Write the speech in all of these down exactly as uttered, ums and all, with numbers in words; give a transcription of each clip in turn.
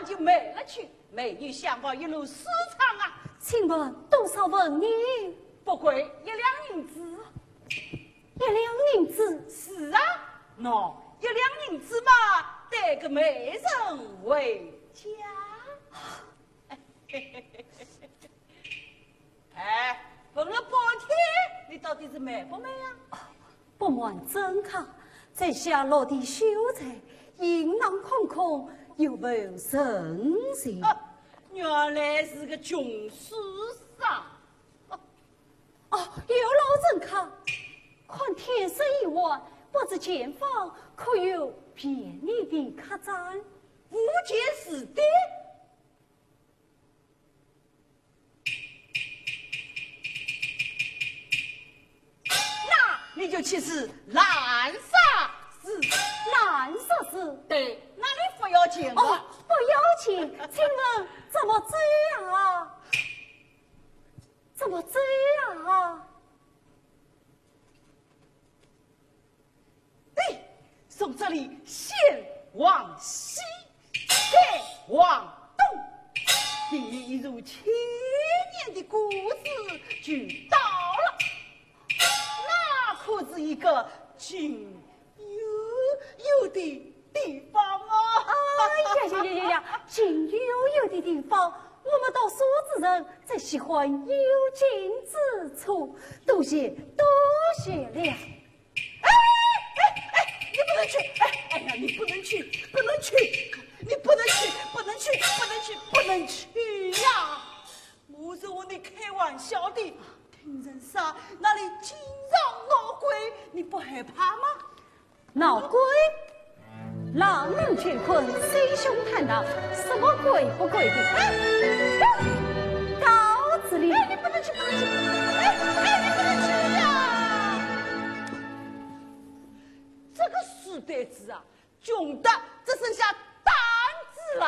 就卖了去，卖女相房一路舒畅啊。请问多少纹银？不贵，一两银子。一两银子？是啊，喏，一两银子嘛，带个媒人回家。哎，问了半天，你到底是卖不卖呀？不瞒尊客，在下落地秀才，行囊空空，又无人情。啊，原来是个穷书生。哦，有劳尊客，看天色已晚，不知前方可有便宜的客栈？无钱是的。 那你就去试蓝沙寺。蓝沙寺？对，那里不要钱的。哦，不要钱，请问怎么走啊？怎么走啊？ 哎，从这里先往西，再往东，离你一如千年的故事就到了。那可是一个近又远的地方啊！哎呀呀呀呀呀，近又远的地方，我们读书之人最喜欢幽静之处。多谢，多谢了。 哎，哎，哎，你不能去！哎，哎呀，你不能去，不能去，你不能去，不能去，不能去，不能去呀！我是和你开玩笑的，听人说那里经常闹鬼，你不害怕吗？闹鬼？ 狼人乾坤，心胸坦荡，什么鬼不鬼的？哎，告辞了。哎，你不能去，不能去，哎，哎，你不能去呀！这个书呆子啊，穷得只剩下胆子了。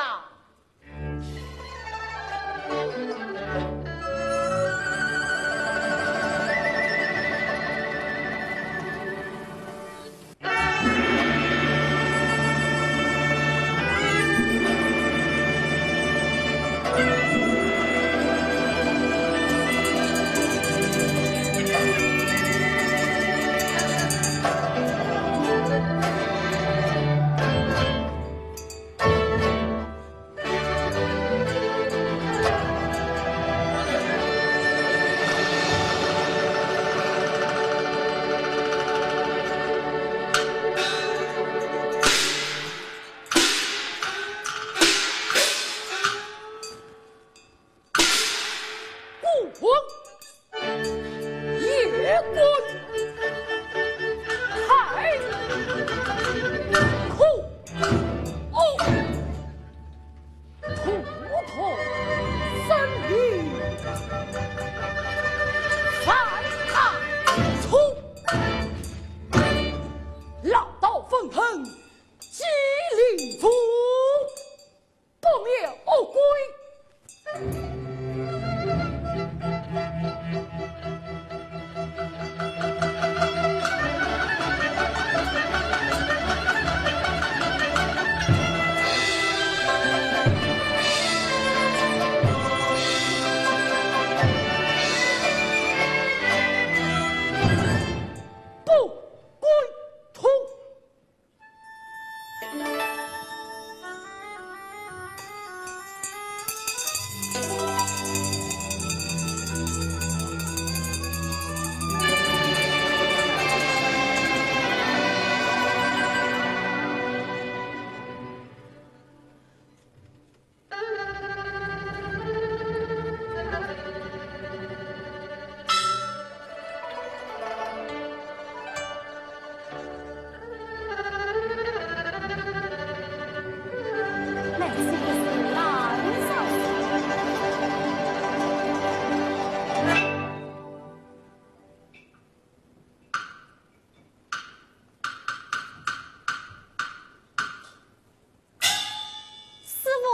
师父，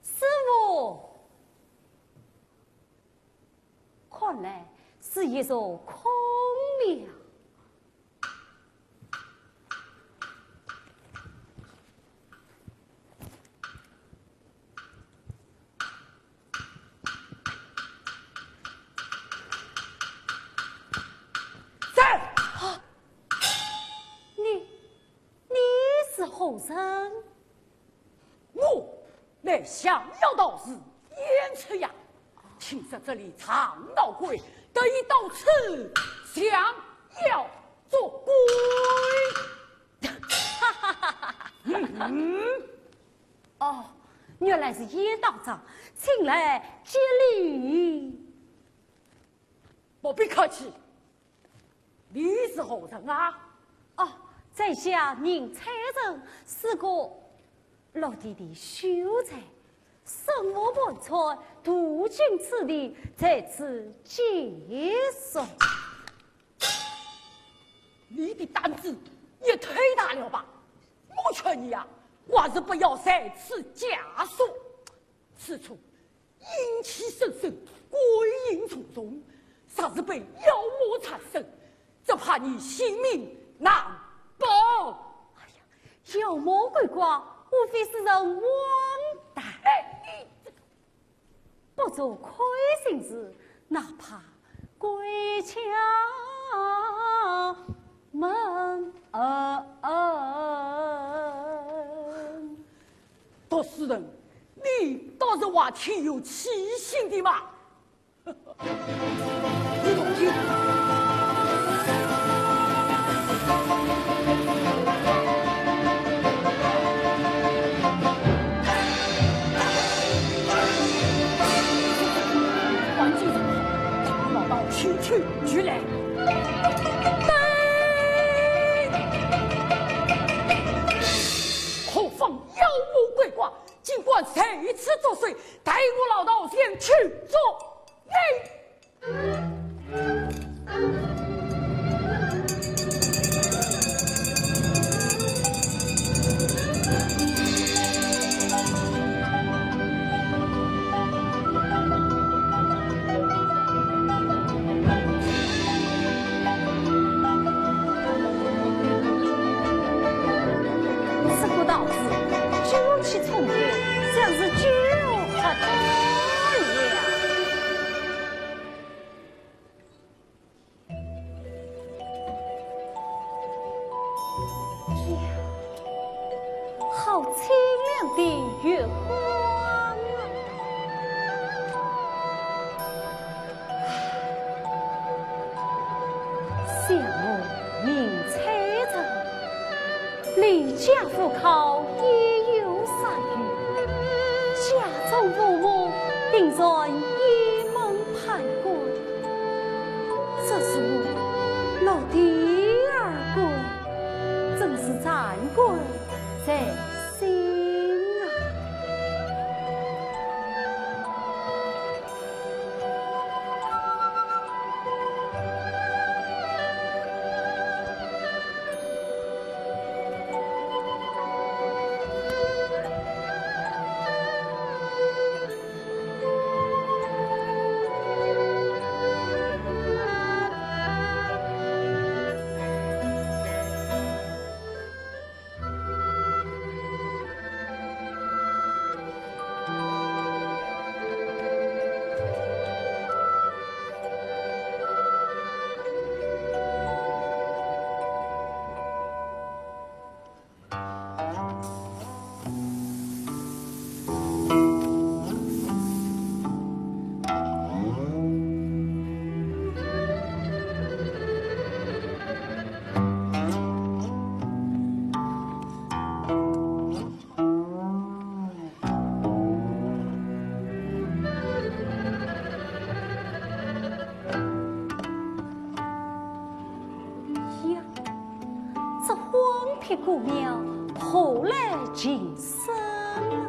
师父，看来是一座空庙。人。我乃降妖道士燕赤阳，听说这里藏道观，特意到此降妖捉鬼。哈哈哈哈哈！嗯。哦，原来是燕道长，请来见礼。不必客气，你是何人啊？哦，在下宁采臣，是个落地的秀才，身无盘缠，途经此地，在此借宿。你的胆子也忒大了吧！我劝你啊，还是不要在此借宿。 此处阴气森森，鬼影重重，若是被妖魔缠身，只怕你性命难保。哎呀，妖魔鬼怪，无非是人妄谈。哎，你这个不做亏心事，哪怕 鬼敲门。读书人，你倒是还挺有气性的嘛！你动听。 环境这么好，大老道区区俱来。何方妖魔鬼怪，竟敢在此作祟，待我老道前去捉拿。 这个道士，酒气冲天，像是酒喝多了。呀，好清亮的月光啊！ 想我宁采臣，离家赴考已有三月，家中父母定然倚门盼归，只是我落地而归，真是惭愧在心啊！ 呀，这荒僻古庙何来琴声啊？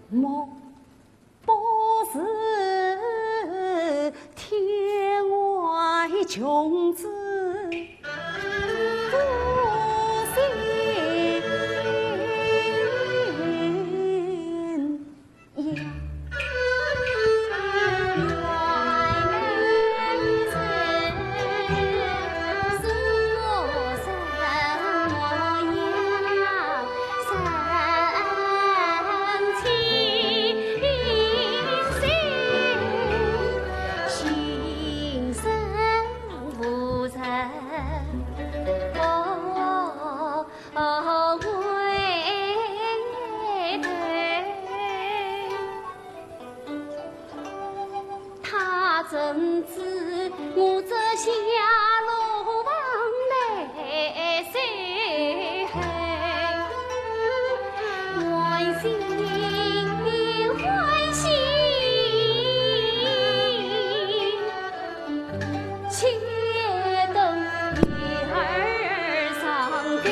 莫不是天外穷子，不信呀。他怎知我这下落放来受害，满心欢喜，且等月儿上钩。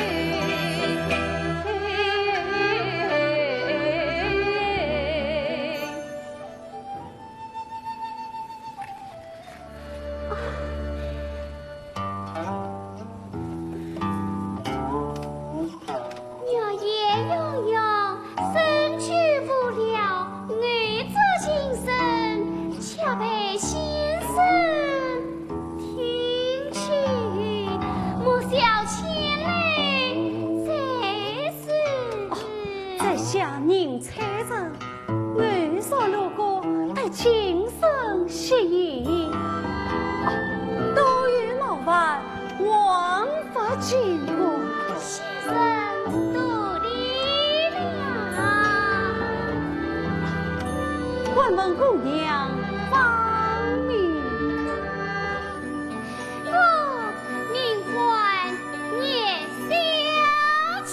月夜悠悠，身居无聊，我这琴声，却被先生听去，莫笑牵累才是。哦，在下宁采臣。 我若如歌得琴声吸引，啊，多有冒犯，枉不及格。先生多礼了。敢问姑娘芳名？我名唤严小青。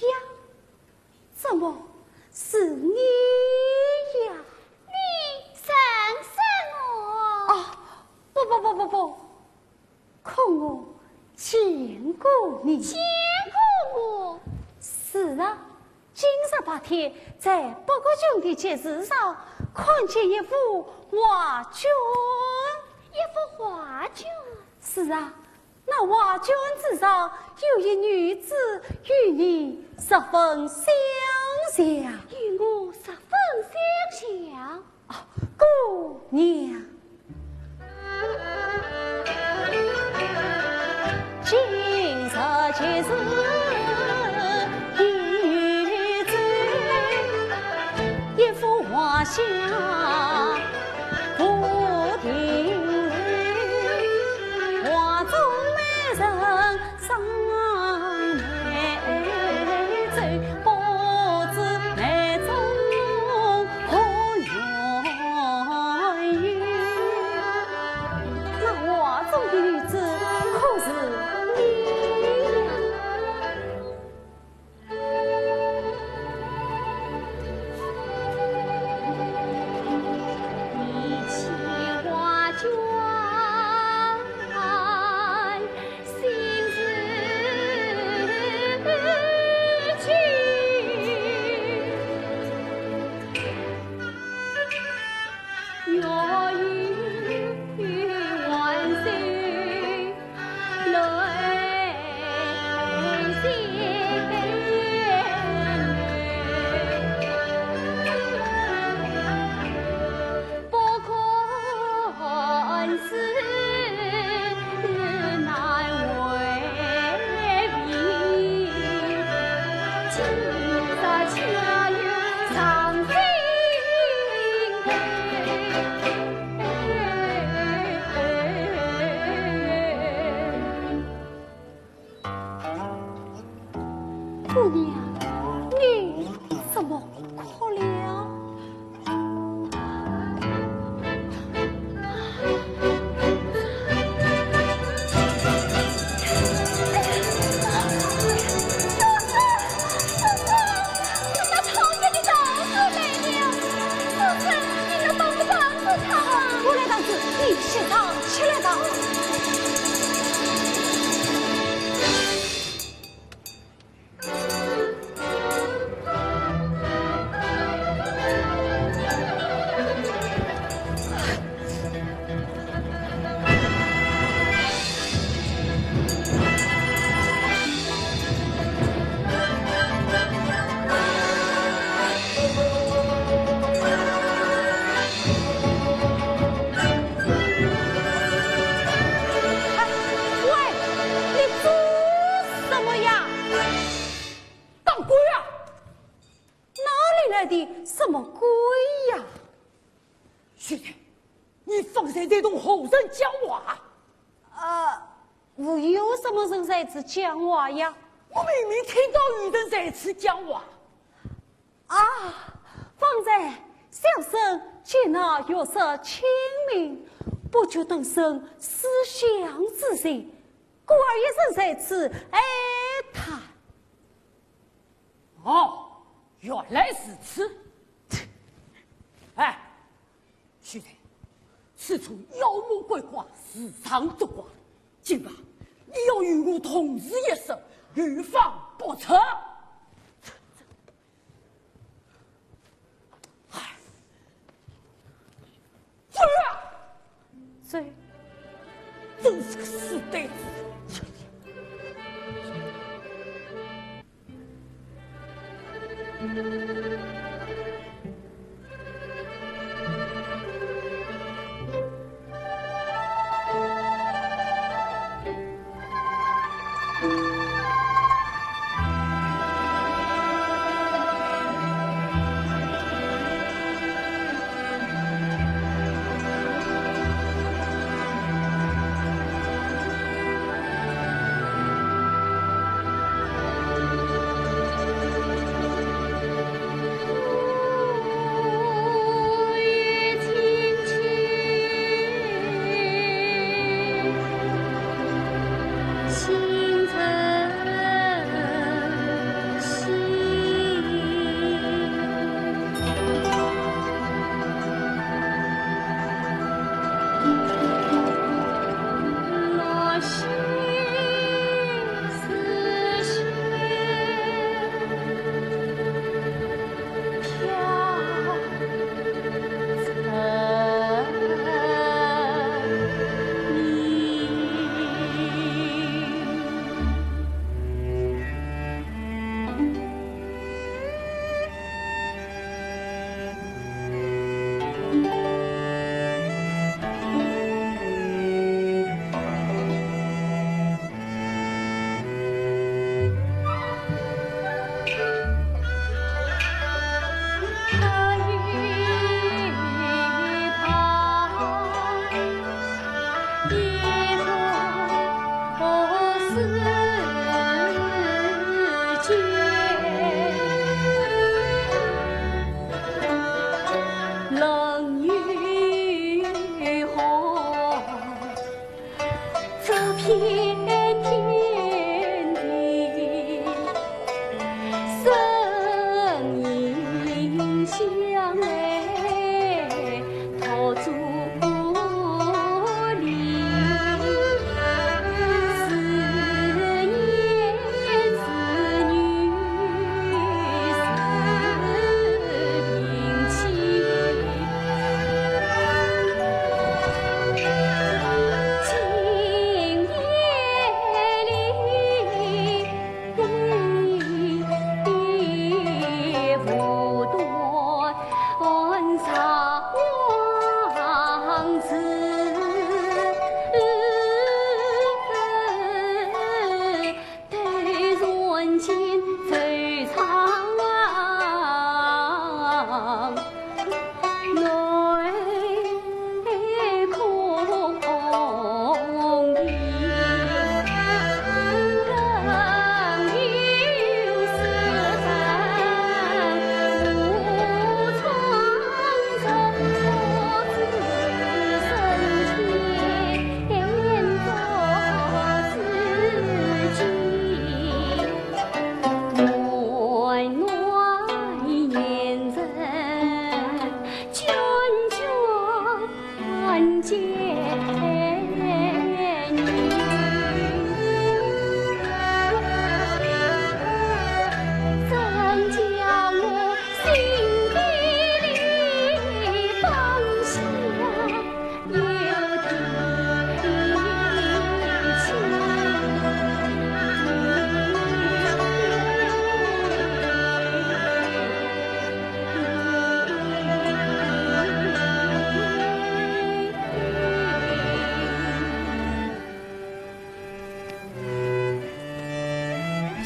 呀，怎么是你呀？你认识我？啊，不不不不不，可我见过你。见过我？是啊， 今日白天在北国君的集市上看见一幅画卷。一幅画卷？是啊，那画卷之上有一女子与你十分相像。与我十分相像？ 啊，姑娘。今日集市已走，一幅画像不停留，画中美人 那画中的女子可是你呀？歇上起来吧。哎，喂，你做什么呀？当官啊！哪里来的什么鬼呀？许仙，你方才在同何人讲话？呃，无有什么人在此讲话呀。我明明听到有人在此讲话。 啊，方才小生见那玉石清明，不觉顿生思乡之情，故而一人在此哀叹。哦，原来如此。哎，许仙，此处妖魔鬼怪时常作怪，今晚你要与我同住一室，预防不测。 哎，走啊！走。真是个书呆子。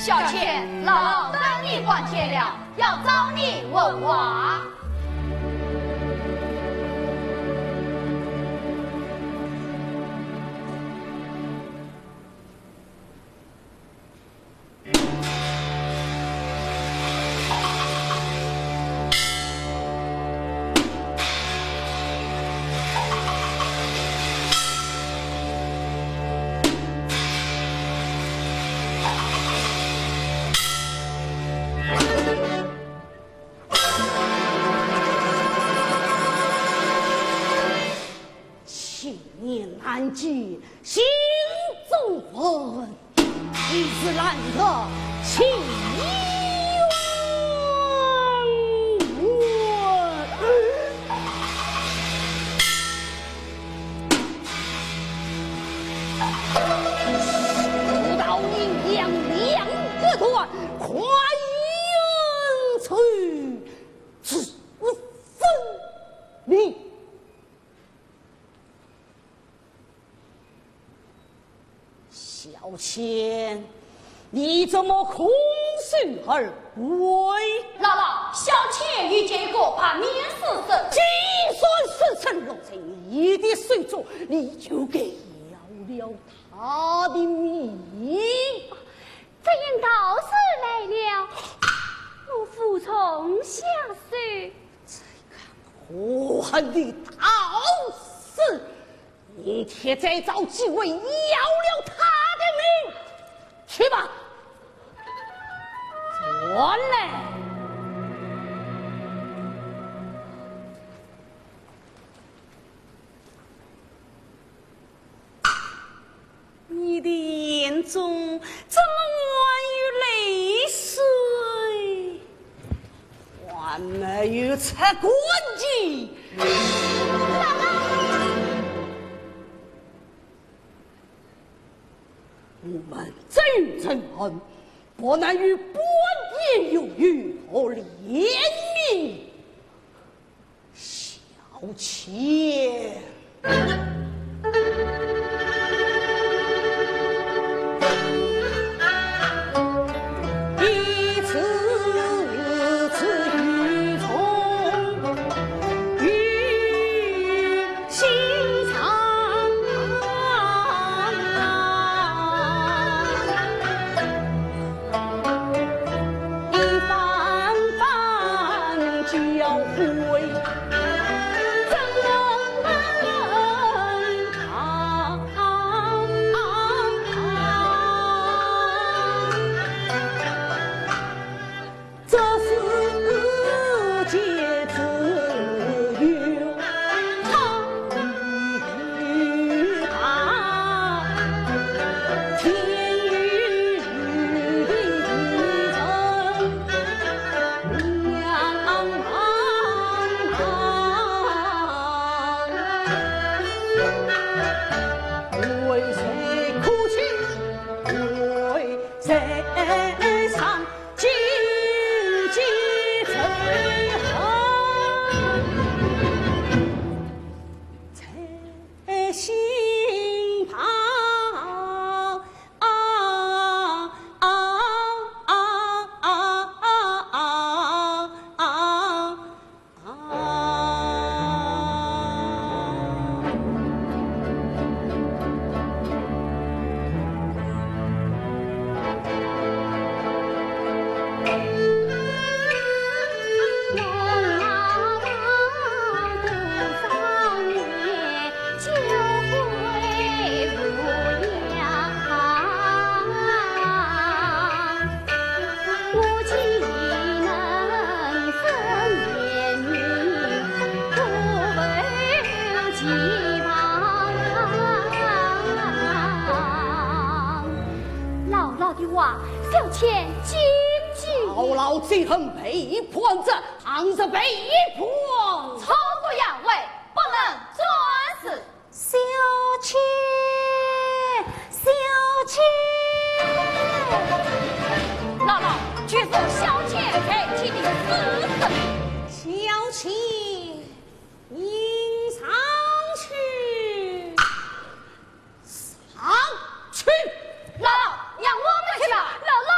小倩，老老等你半天了，要找你问话。 千年难见心中恨，一时难得情冤。事到阴阳两隔断，快冤仇自分明。 小倩，你怎么空手而归？老老，小倩遇见一个白面书生。既然书生落在你的手中，你就该要了他的命。这样道士来了，我无从下手。这个可恨的道士！ 你且再找机会要了他的命。去吧，转来。你的眼中怎么满有泪水？ 还没有出关期。我们这种人，不能与半点友谊和怜悯。 小倩。一次次与从于心上。 一番番教诲，怎能啊？这世界只有他。 在心旁。啊啊啊啊啊啊啊！老老的话，小倩谨记。老老最恨背叛者，倘若背叛，错过杨位，不能转世。 小倩，小倩。老老，据说小倩在天庭死了。小倩，您上去。上去。老老，让我们去吧。老老。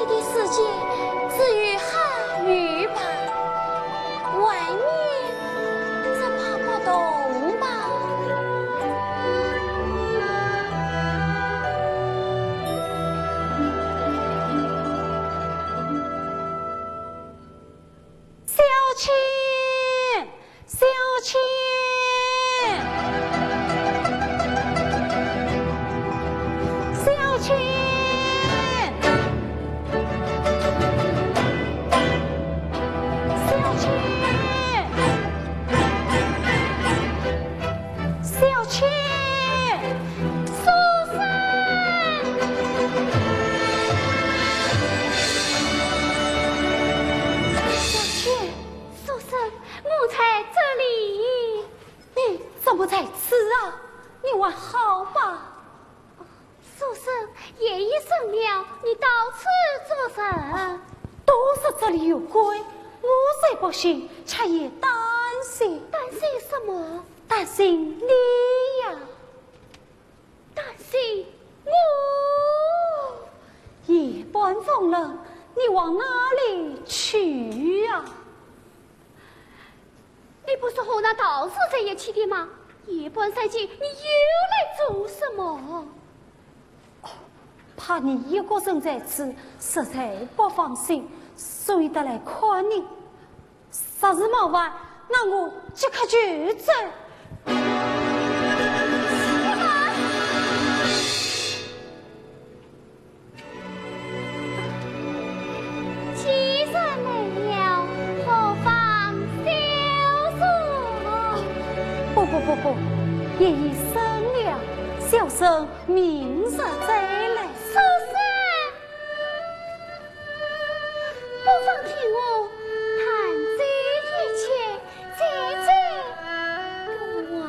的世界只有下雨吧，外面只怕不冻吧。小青，小青，小青，小青。 小青，书生。小青，书生，我在这里。你怎么在此啊？你还好吧？ 书生，夜已深了，你到此做甚？都说这里有鬼，我虽不信，却也担心。担心什么？担心你呀。担心我？夜半风冷，你往哪里去呀？ 你不是和那道士在一起的吗？夜半三更，你又来做什么？哦，怕你一个人在此，实在不放心，所以特来看你。若是冒犯，那我即刻就走。什么？ 既然来了，何妨休坐？不不不不，夜已深了，小生明日再来。书生，不妨听我弹奏一曲， 姐姐，不晚。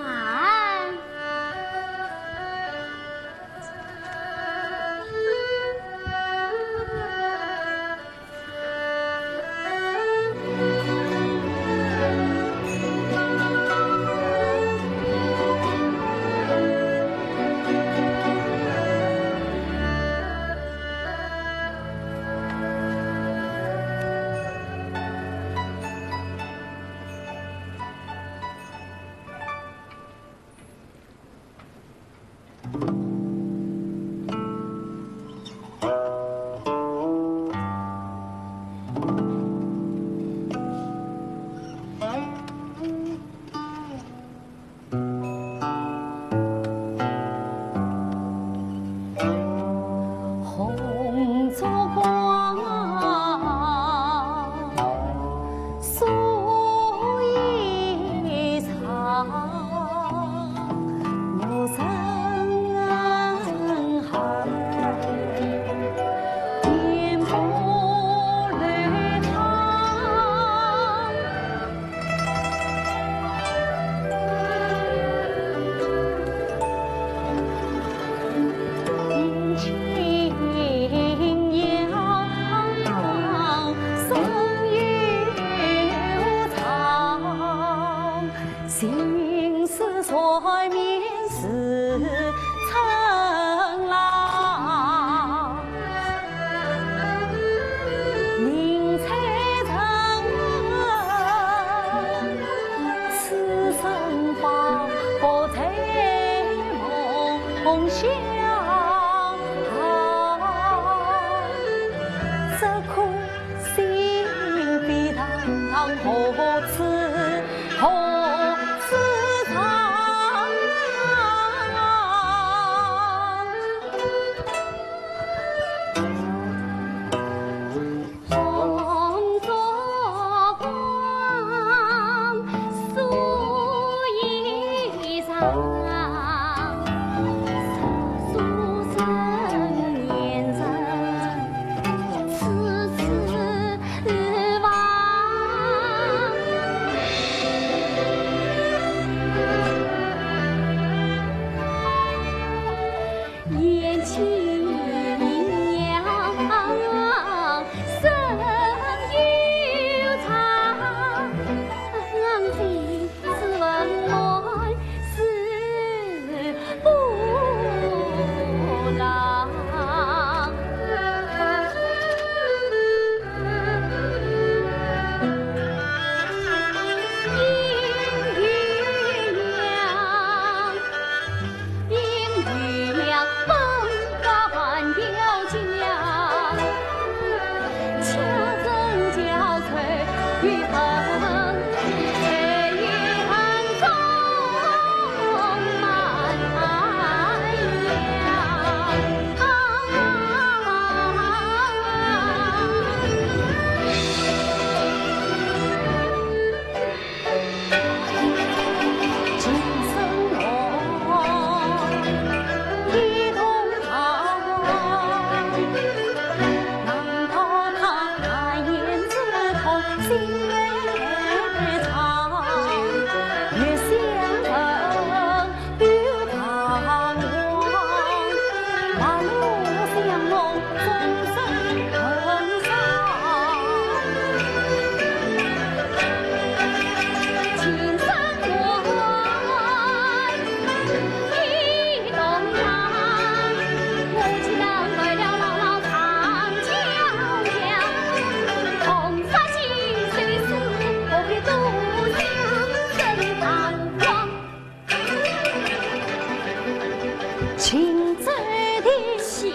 秦州的西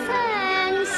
山下。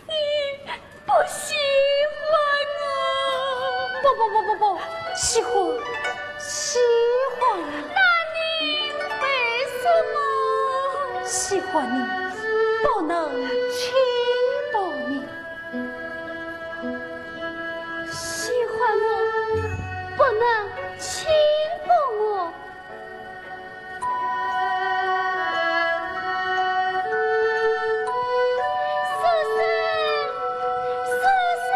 你不喜欢我？不不不不不，喜欢，喜欢啊！那你为什么？喜欢你，不能轻薄你。喜欢我，不能轻薄我。 书生，书生，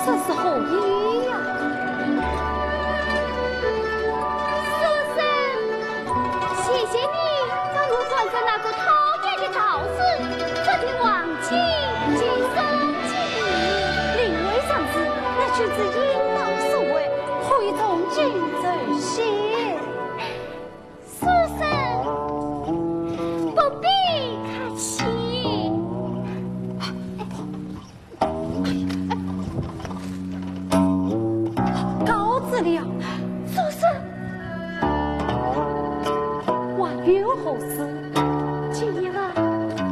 这是何意呀？书生，谢谢你帮我转转那个讨债的道士，这条黄 金，金山金。令狐上师，那君子应当速回，何以重金致谢？书生，不必客气。告辞了，书生。还有何事？ 金燕啊，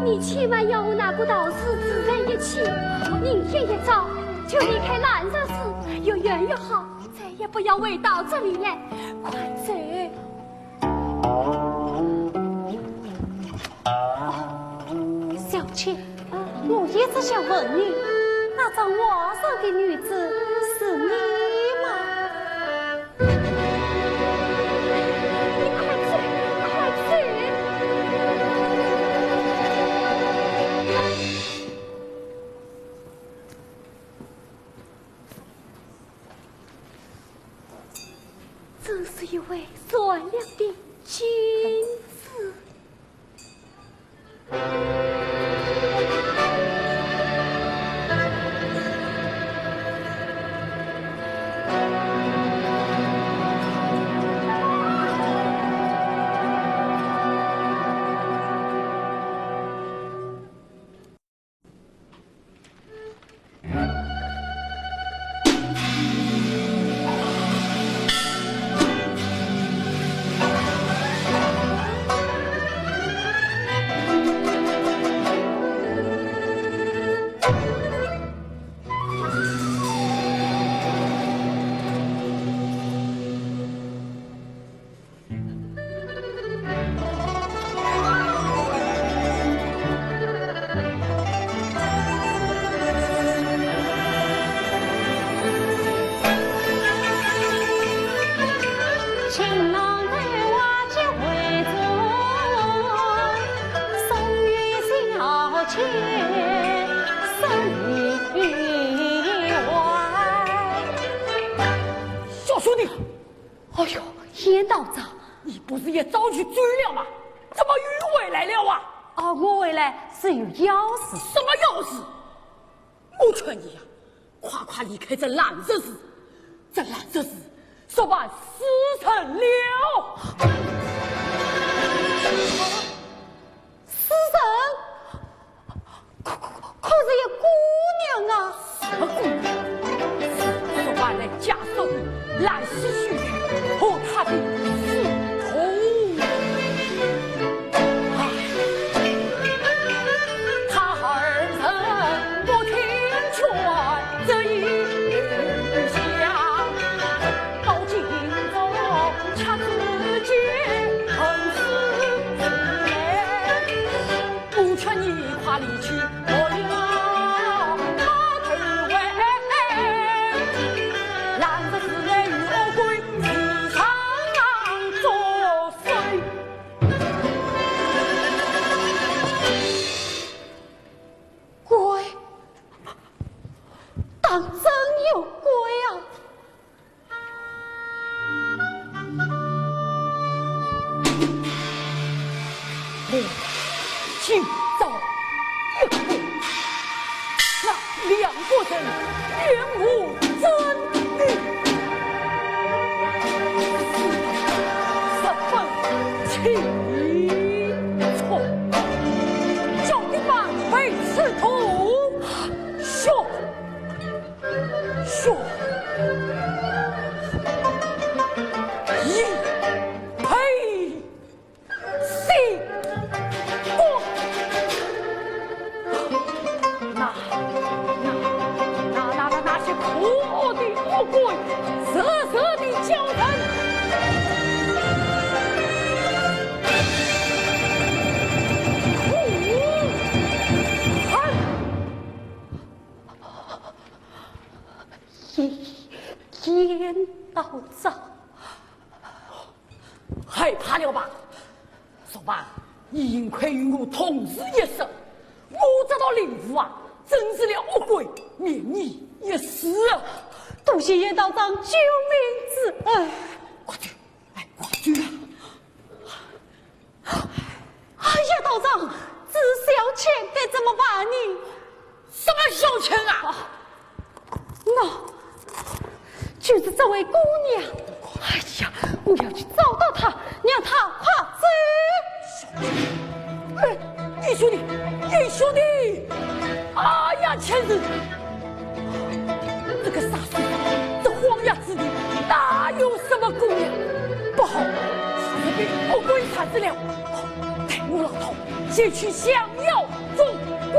你千万要和那个道士住在一起，明天一早就离开兰若寺，越远越好，再也不要回到这里来。快走！哦，小姐，我一直想问你，那张画上的女子是你吗？ 你快走，快走！真是一位善良的君子。 书来了啊？哦，我回来是有要事。什么要事？我劝你呀，快快离开这烂日子，这烂日子说办死人了。死人？可，可，可是有姑娘啊！什么姑娘？是说办来家属，来世许许和她的死同。唉，他二人不听劝，这一想，到今朝却自己恨死自己。 我劝你快离去，我要他投胎，烂日子与恶鬼时常作对。鬼？当真有鬼啊？ 我今朝一看，那两个人面目狰狞，十分清楚，叫你们被刺头血。 血，一，呸，心光。那，那，那，那，那，那些可恶的恶鬼，实实的叫人痛恨。 一言道长。害怕了吧？说吧，你幸亏与我同时一生，我这道灵符啊，真是了恶鬼，免你一死啊！多谢严道长救命之恩。快去，哎，快去啊！ 哎呀，道长，这小倩该怎么办呢？什么小倩啊？喏，就是这位姑娘。哎呀，我要去找到她，让她快走。哎，你兄弟，你兄弟！哎呀，贱人！ 这个傻妣，这荒野之地哪有什么姑娘？不好，她是被恶鬼缠住了。待我老道前去降妖捉鬼。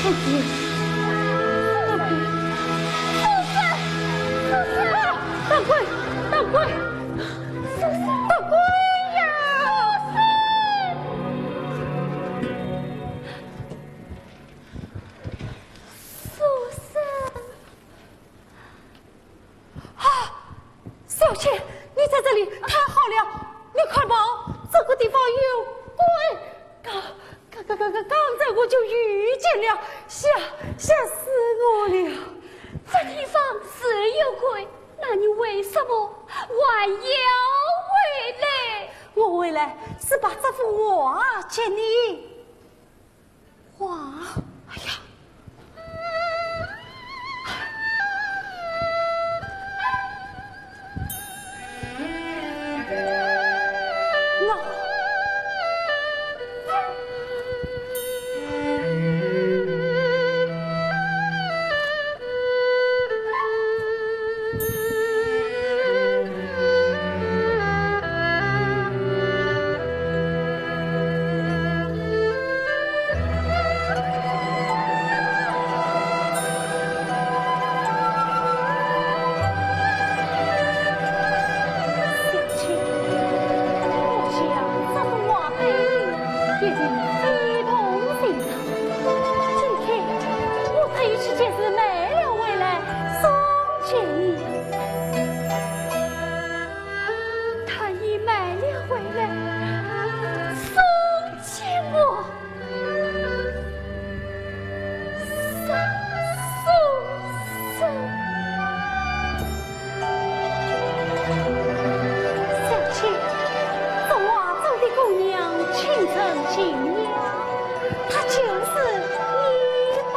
大鬼，大鬼，大鬼呀！苏生，苏生。 啊，小姐，你在这里，太好了！你快跑，这个地方有鬼！刚，刚，刚，刚，刚，刚才我就遇见了，吓，吓死我了！这地方是有鬼，那你为什么还要回来？我回来是把这幅画给你。 哇，哎呀，那，小姐，我想这幅画对你一定非同寻常。今天我特意去见是买了回来送给你。 他已买了回来，送给我。苏生，小姐，这画中的姑娘清纯清雅， 她就是你吧？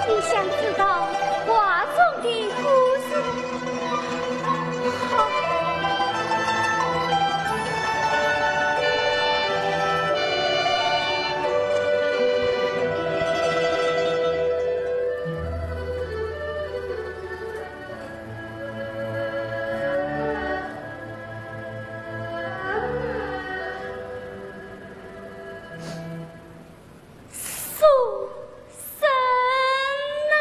你想知道画中的故事？ 苏生啊！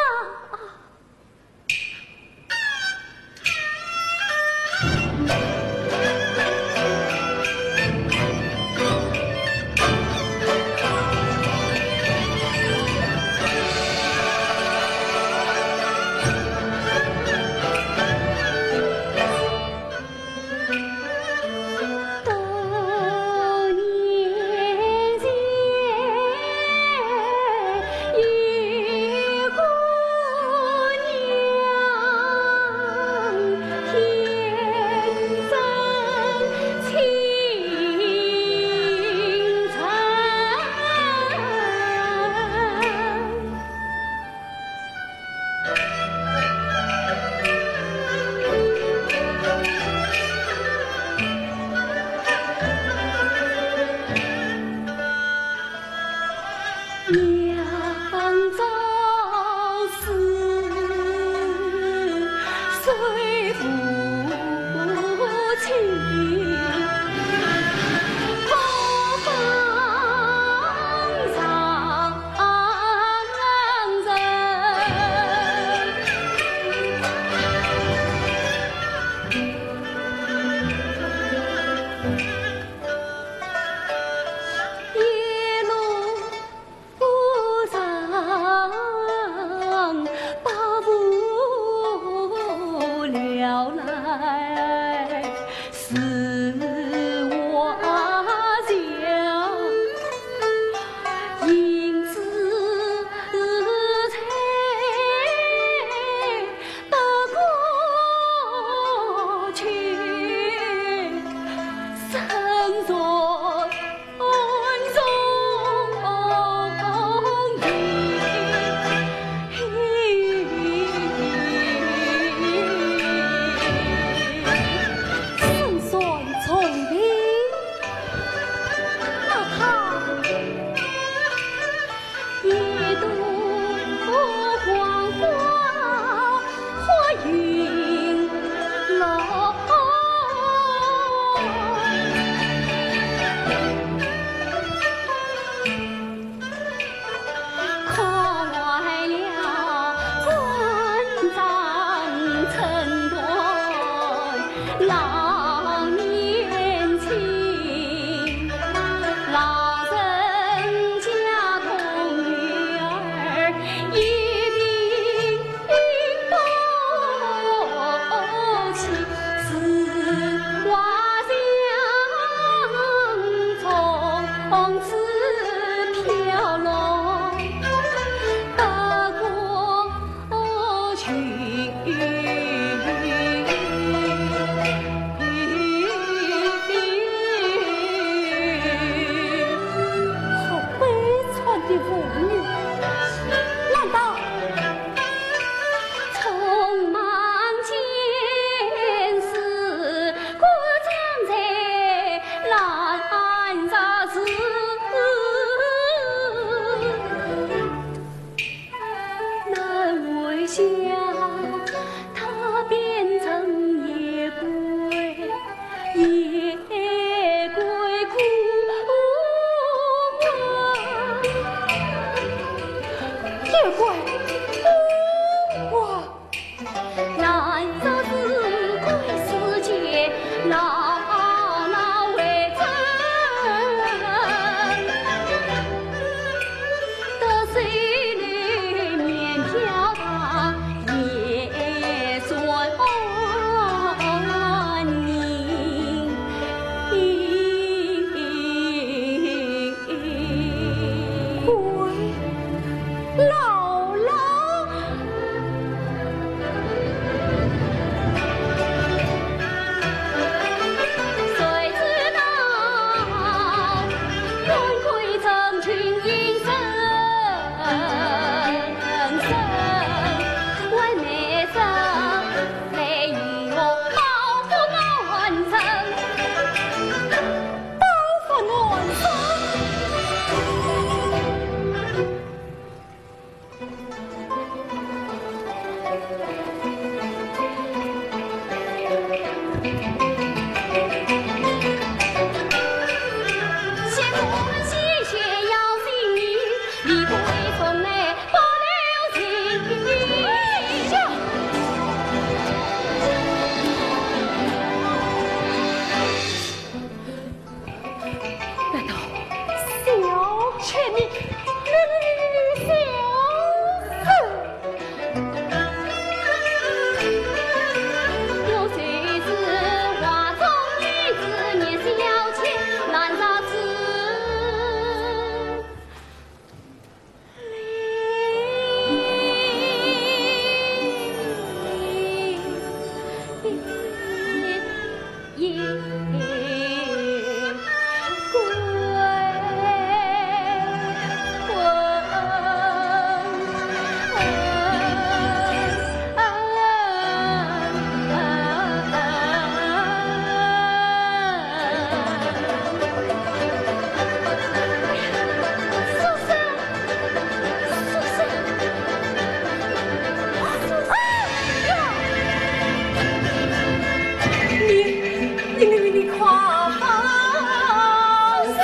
乖，乖。 喂，姥姥。难道小妾你，你，你，你小子？你，你，你，你，你快放手！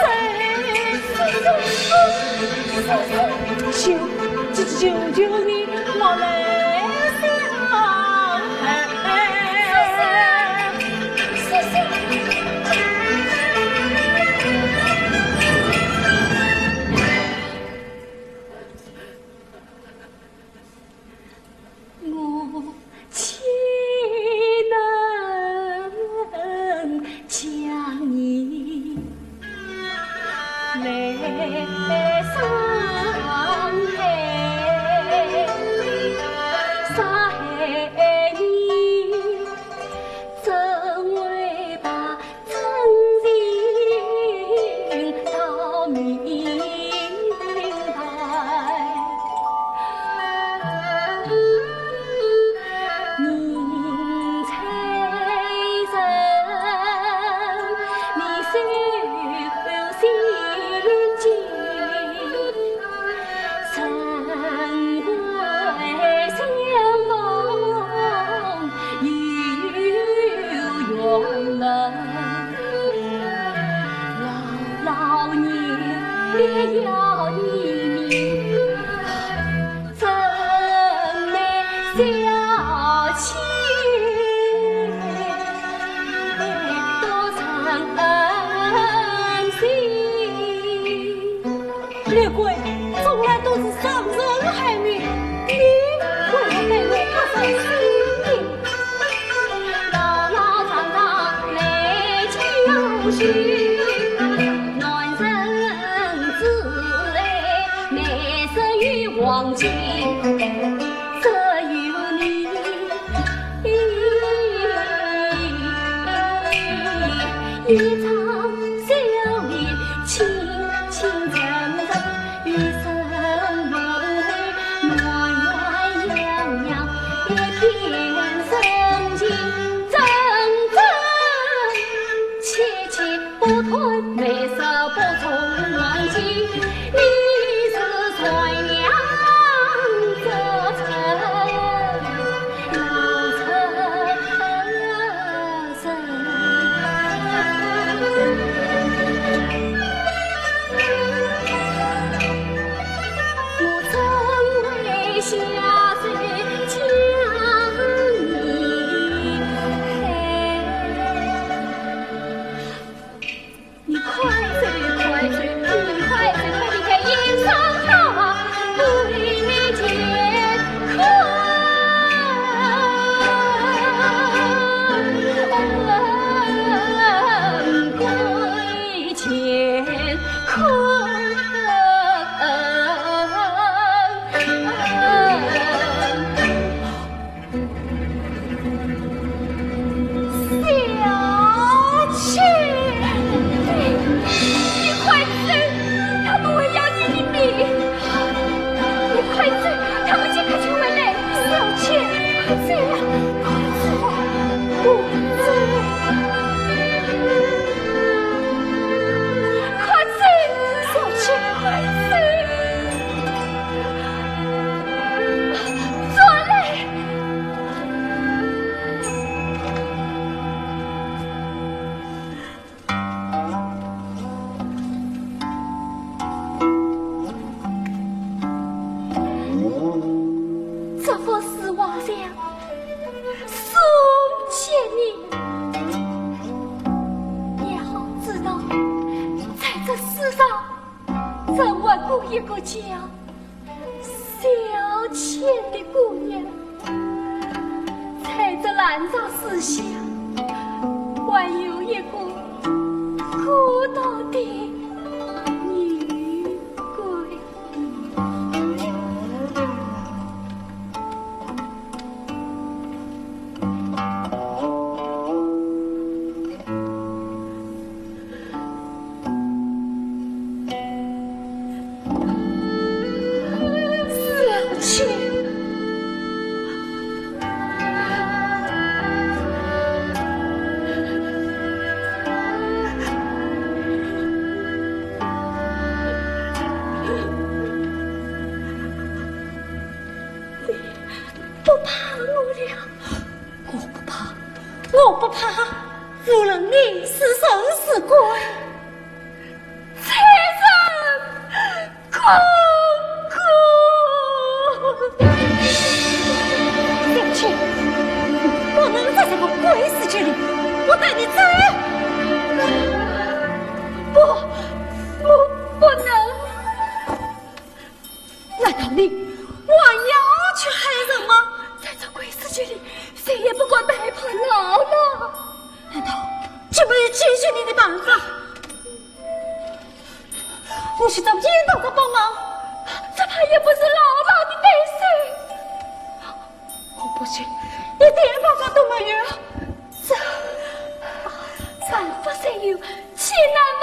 求，求，求求你，莫来相害！我岂能将你来伤害，伤害你，怎会把 真情道明白。人在人，你手心经。 李贵，从来都是伤人害命，你为何对我不忍心呢？这幅书画像送给你，你好知道，在这世上，曾活过一个叫小倩的姑娘，在这兰草树下，还有一个孤独的女鬼。 不怕我了。我不怕，我不怕，无论你是人是鬼，畜生哥哥！小倩，不能在这个鬼世界里，我带你走。不，我不能。 难道你还要去害人吗？在这鬼世界里，谁也不敢背叛老老。难道就没有解救你的办法？我去找严道长帮忙。这怕也不是老老的对手。我不信，一点办法都没有。这，万不能有， 千难万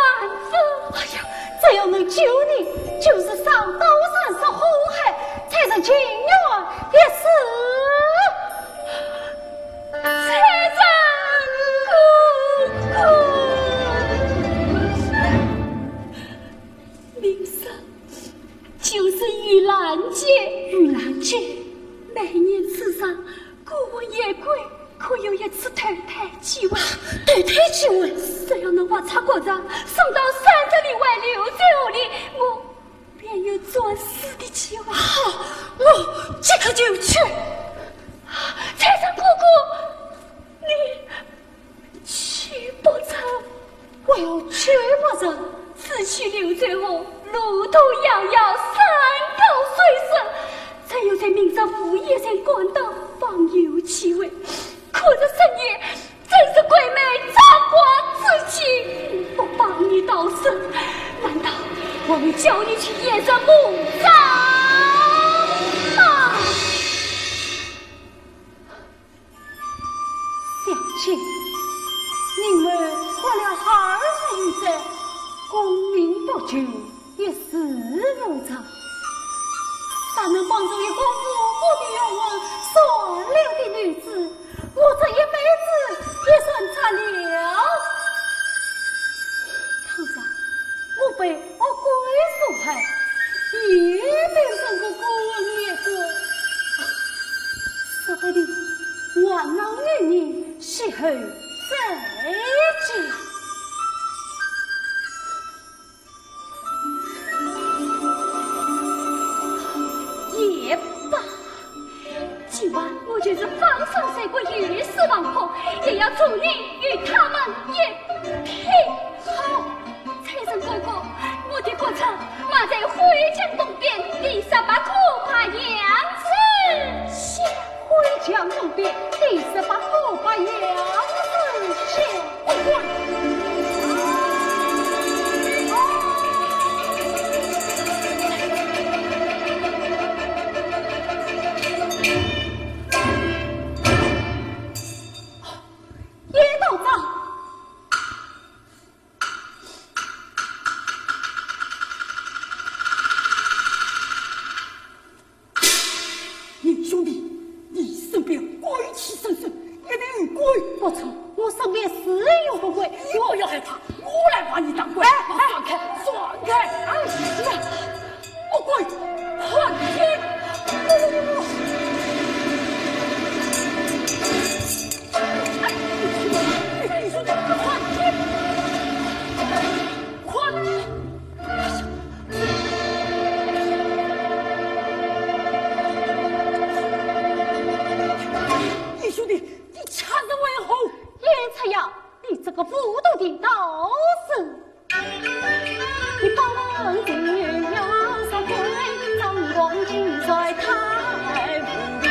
不。哎呀，只要能救你，就是上刀山下火海，才是情愿一死。畜生哥哥！名字就是玉兰姐。玉兰姐？每年此上， 孤魂野鬼可有一次投胎机会。投胎机会？只要能活出国人，送到三十里外柳州河里，我便有转世的机会。好，我即刻就去。畜生哥哥，你去不成。 为何去不成？此去柳州河，路途遥遥，山高水深，只有在明朝午夜前赶到，方有机会。可是深夜正是鬼魅昭彰之际，不帮你逃生，难道我要叫你去夜深梦长吗？ 小姐，人们活了二十余载，功名不就，一事无成。若能帮助一个无辜的冤魂，善良的女子，我这一辈子也算值了。倘若 我被恶鬼所害，也变成个孤魂野鬼，说不定还能与你邂逅再见。也罢， 今晚我就是放山涉水，鱼死网破，也要助你与他们一拼。好，畜生哥哥，我的骨灰埋在回京东边第十八棵白杨树下。回京东边第十八棵白杨树下。 严兄弟，你身边鬼气森森，一定有鬼。不错，我身边自有不鬼。你不要害怕，我来把你当鬼。哎，哎，放开，放开！哎呀，恶鬼，看天！在太无名，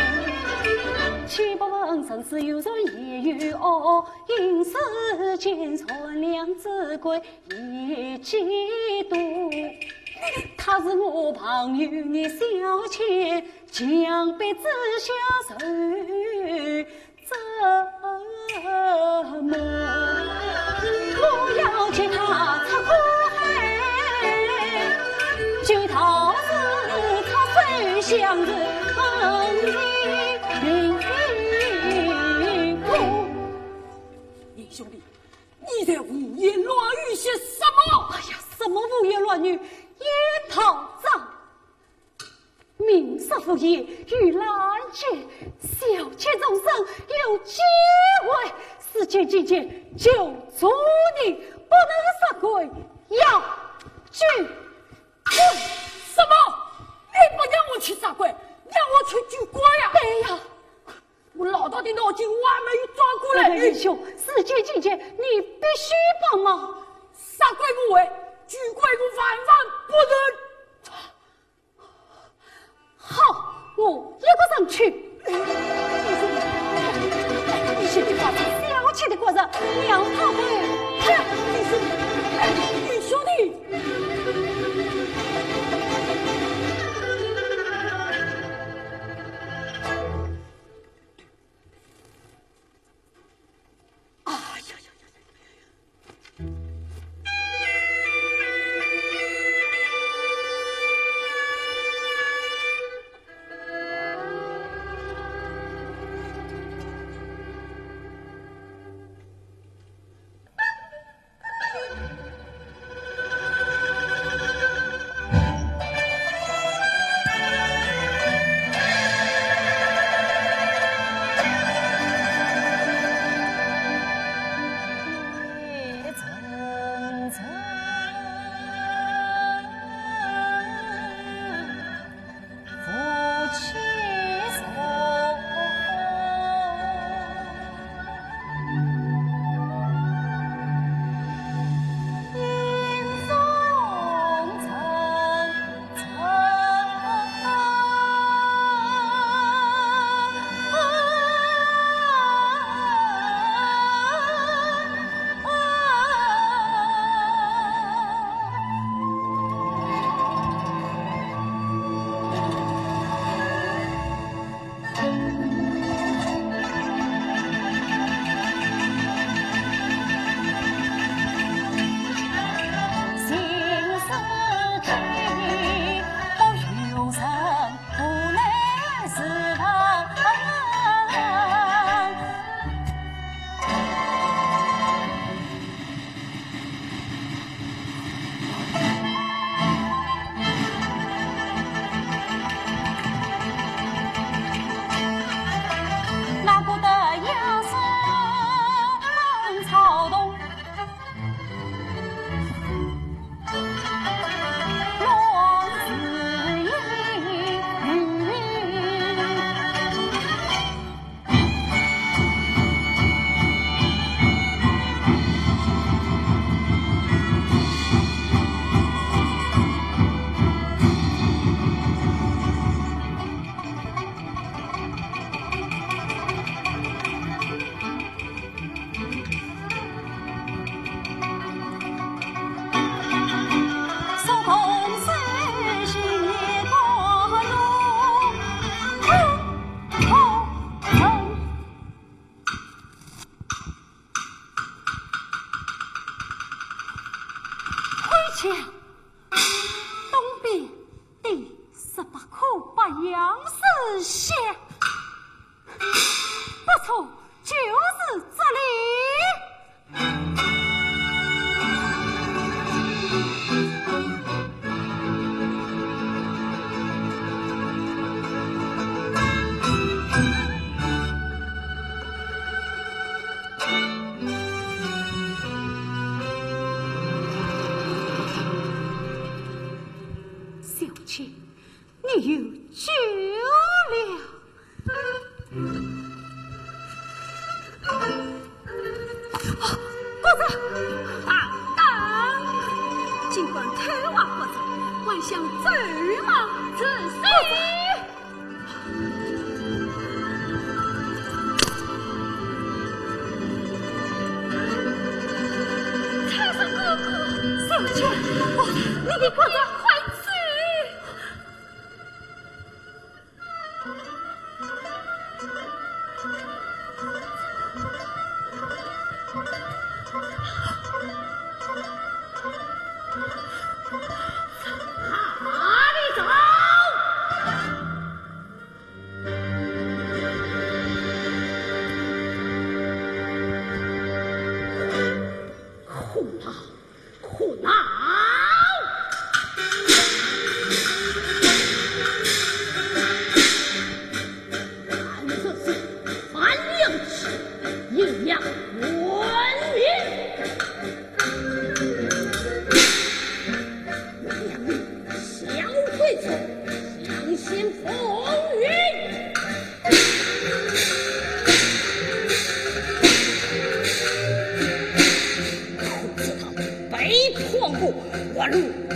岂不闻生死有善也有恶，因世间善良之鬼也极多。他是我朋友你小姐，墙壁之下受 折磨。我要救他出苦海，救他是他受伤的恩人。我，你兄弟，你在胡言乱语些什么？哎呀，什么胡言乱语？一道账。 民说无言，欲拦截小姐终身，有机会，时间紧急，救助你，不能杀鬼，要举棍。什么？你不让我去杀鬼，让我去举棍呀？对呀。我老大的脑筋我还没有转过来。哎呀，仁兄，时间紧急，你必须帮忙。杀鬼不会，举棍我万万不能。 好，我一个上去。你是你把这小气的官人，让他们看。你是，哎，你兄弟。哎呀呀呀呀！ 回家，东边第十八棵白杨树下。 不错，就是这里。小姐， 你有救了。啊，国丈！大胆！竟敢偷挖国丈，还想咒骂子嗣！快走，快走！哪里走？胡闹！ 胡闹！俺这是樊梁起，荥阳官民。荥阳民，小鬼子，相信风云。 不知道背叛我，我如何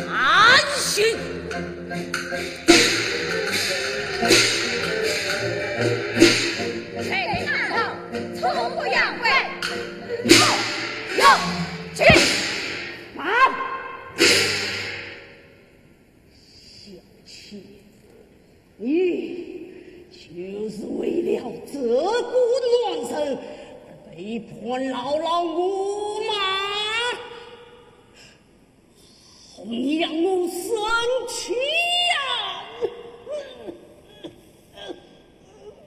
行？谁的大刀，从不扬威，有有请。慢！ 小妾，你就是为了这个男人而背叛老老我吗？你让我生气呀！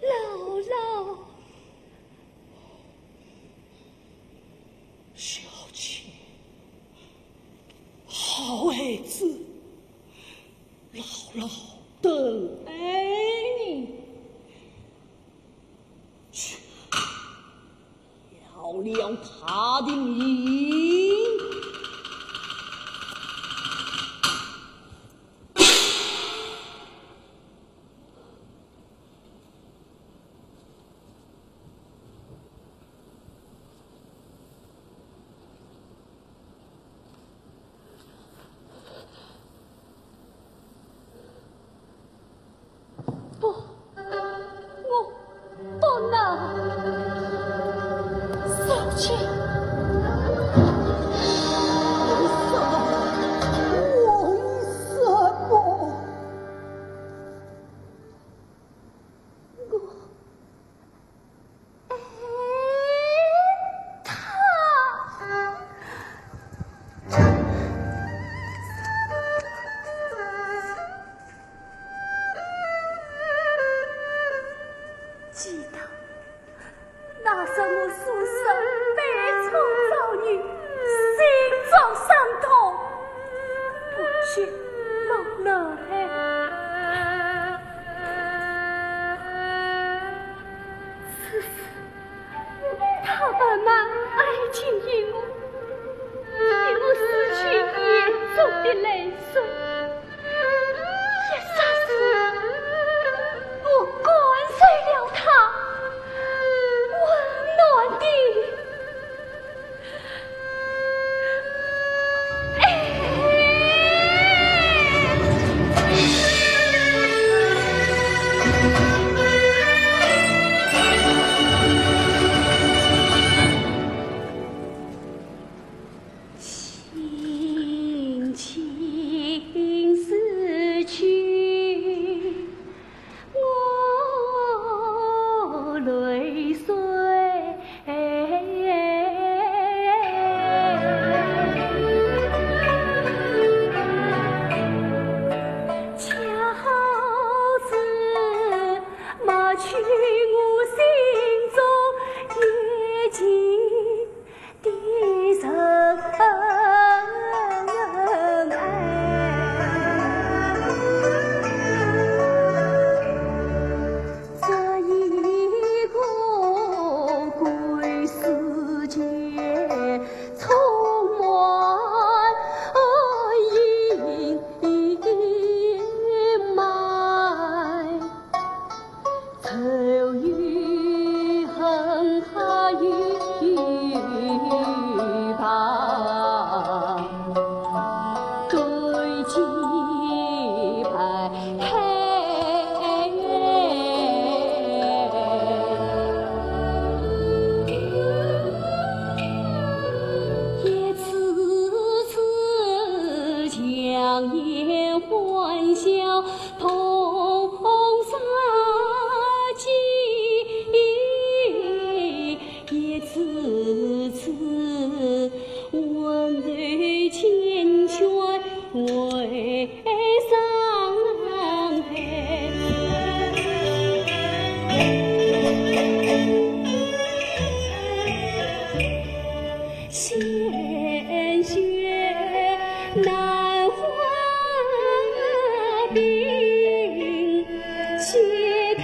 老老，小妾，好孩子， 老老疼爱你。去，要了他的命。不，我不能。小姐。听听，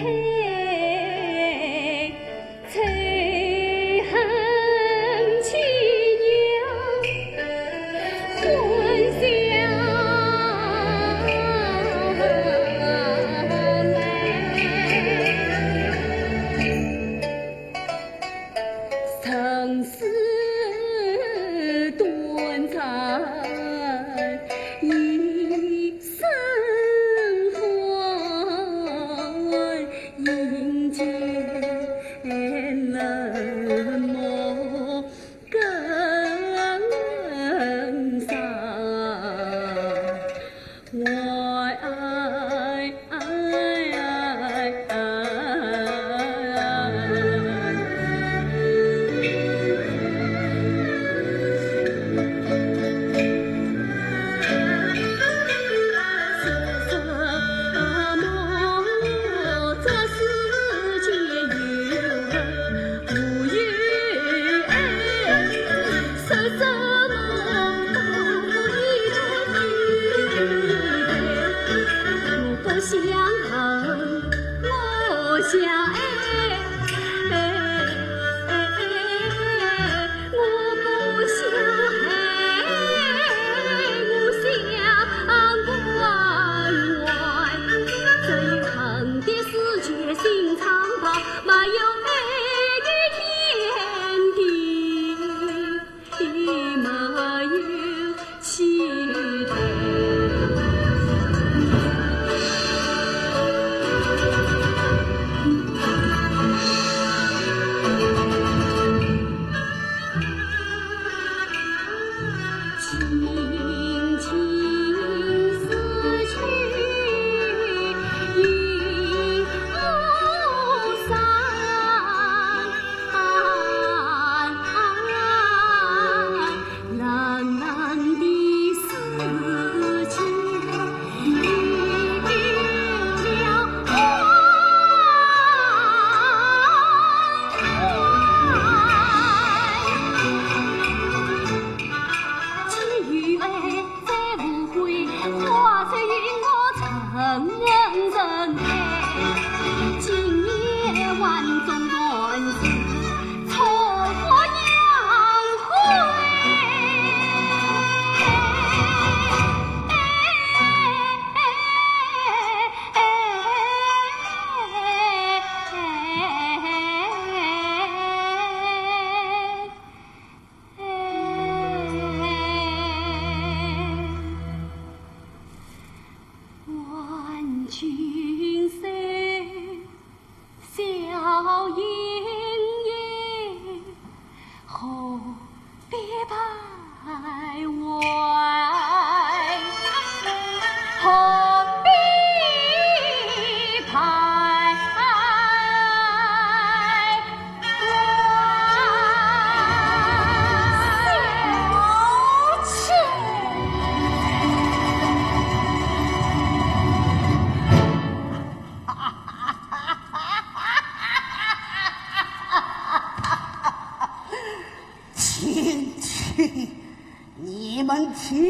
你们听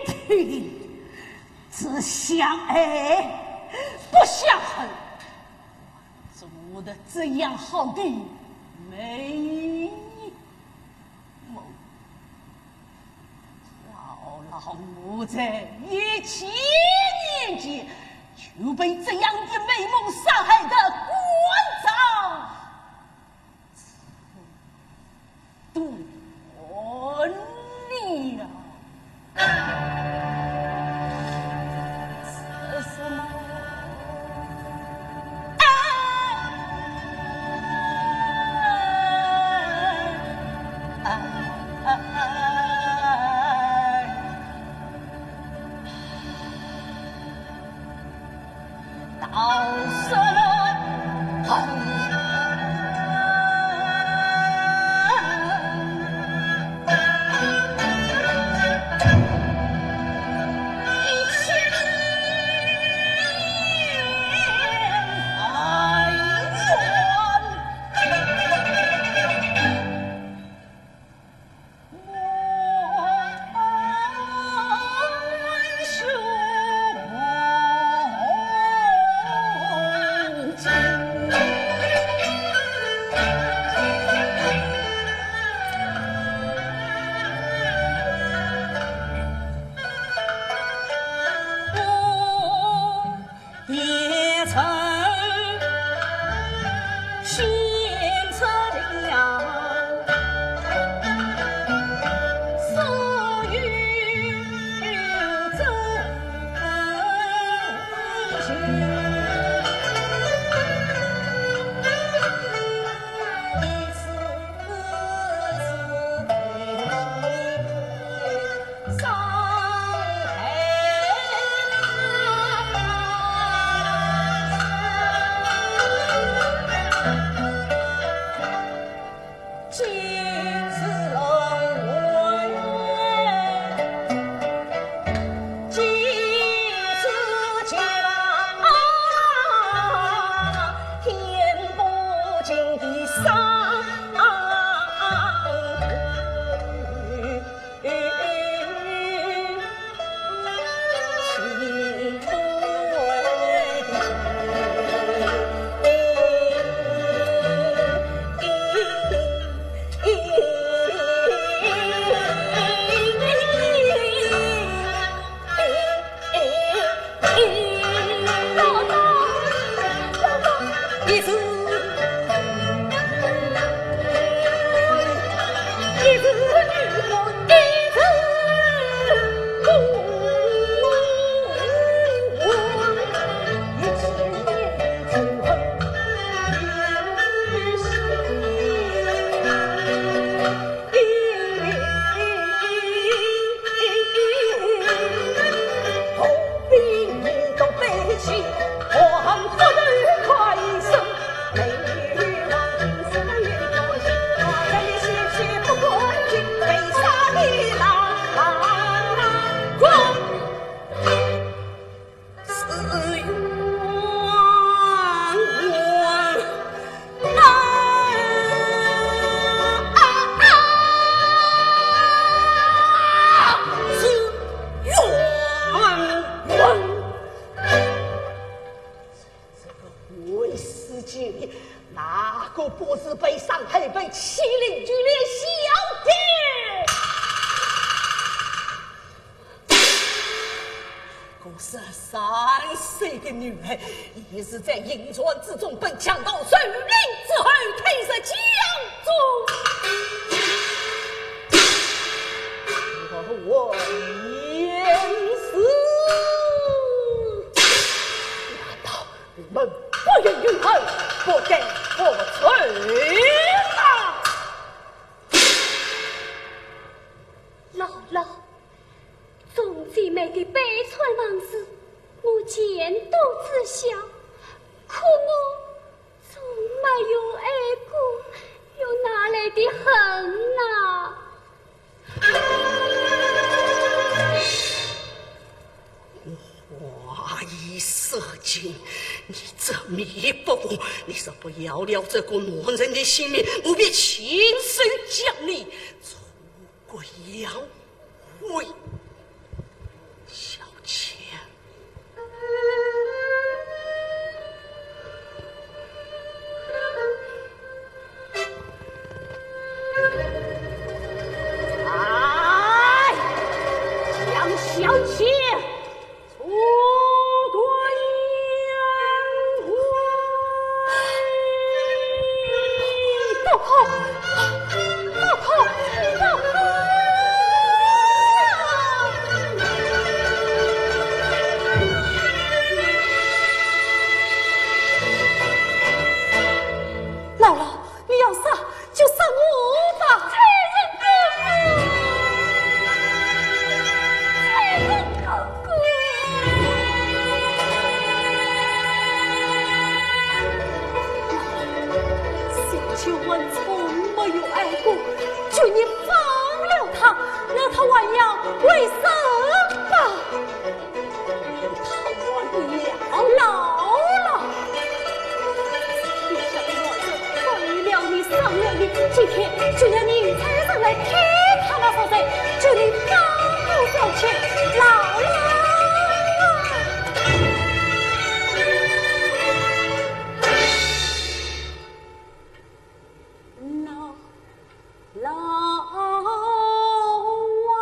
听，只想爱不想恨，做得这样好的美梦。老老我在一七年间就被这样的美梦伤害得肝脏 断了。是什么？这个混世贱人，哪个不是被伤害、被欺凌、拘连小姐？我十三岁的女儿，也是在银川之中被强盗蹂躏之后，推入江中。我冤死！难道 你们不愿与儿不得复仇吗？姥姥，众姐妹的悲惨往事，我见多知晓，可我从没有爱过，又哪来的恨呐？ 话已说尽，你执迷不悟，你若不要了这个男人的性命，我便亲手将你重归阳痿。小姐。 哎，将小姐重归阳痿！不可，不可，不可！姥姥， 你要杀就杀我吧！小姐，我从没有爱过，求你放了他，让他还阳回生吧。 老老，天下的男人，不为了你伤了你，今天就要你亲自来替他那杀人，求你放过小姐，老老。老老啊！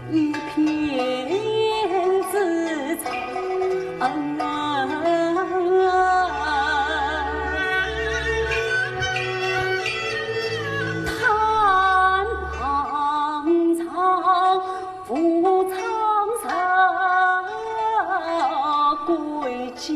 一片之草，探旁草，扶苍山归间。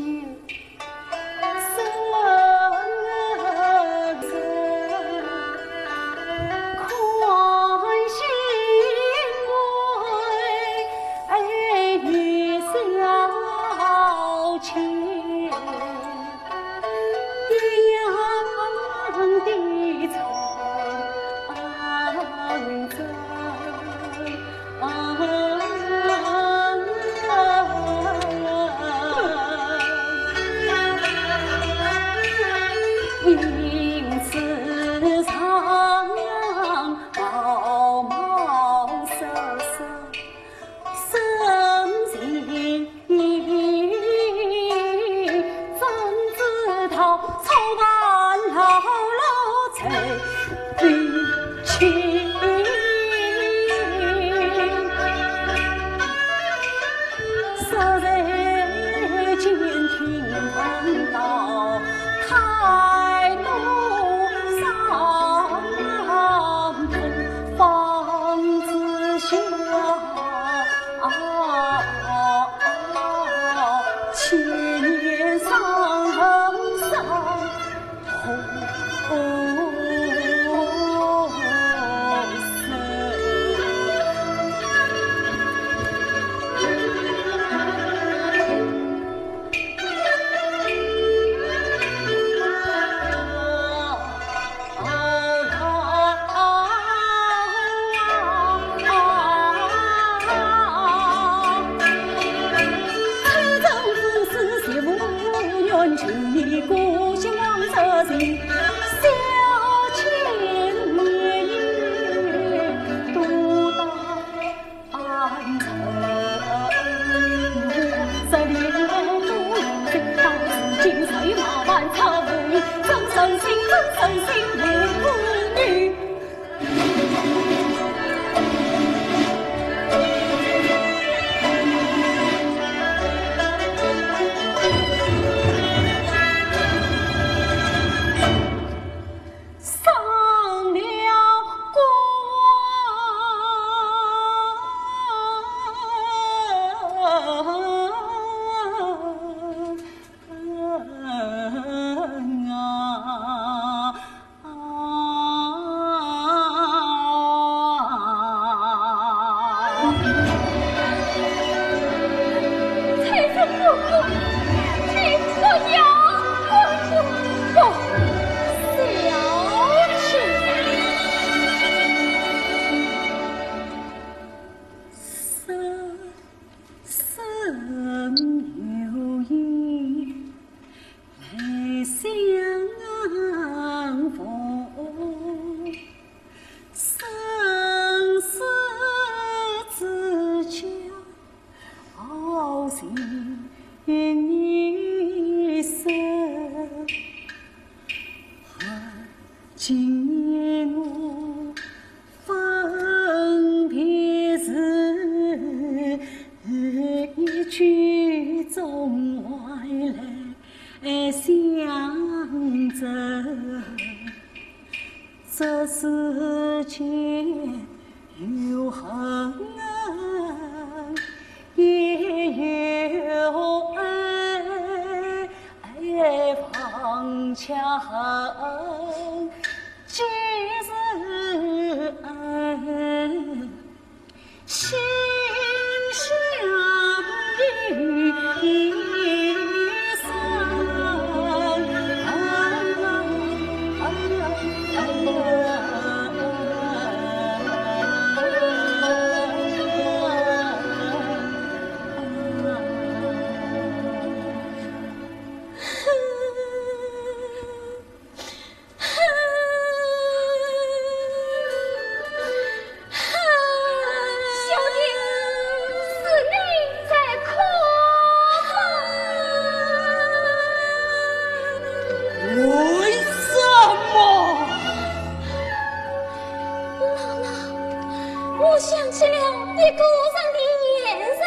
想起了一个人的眼神，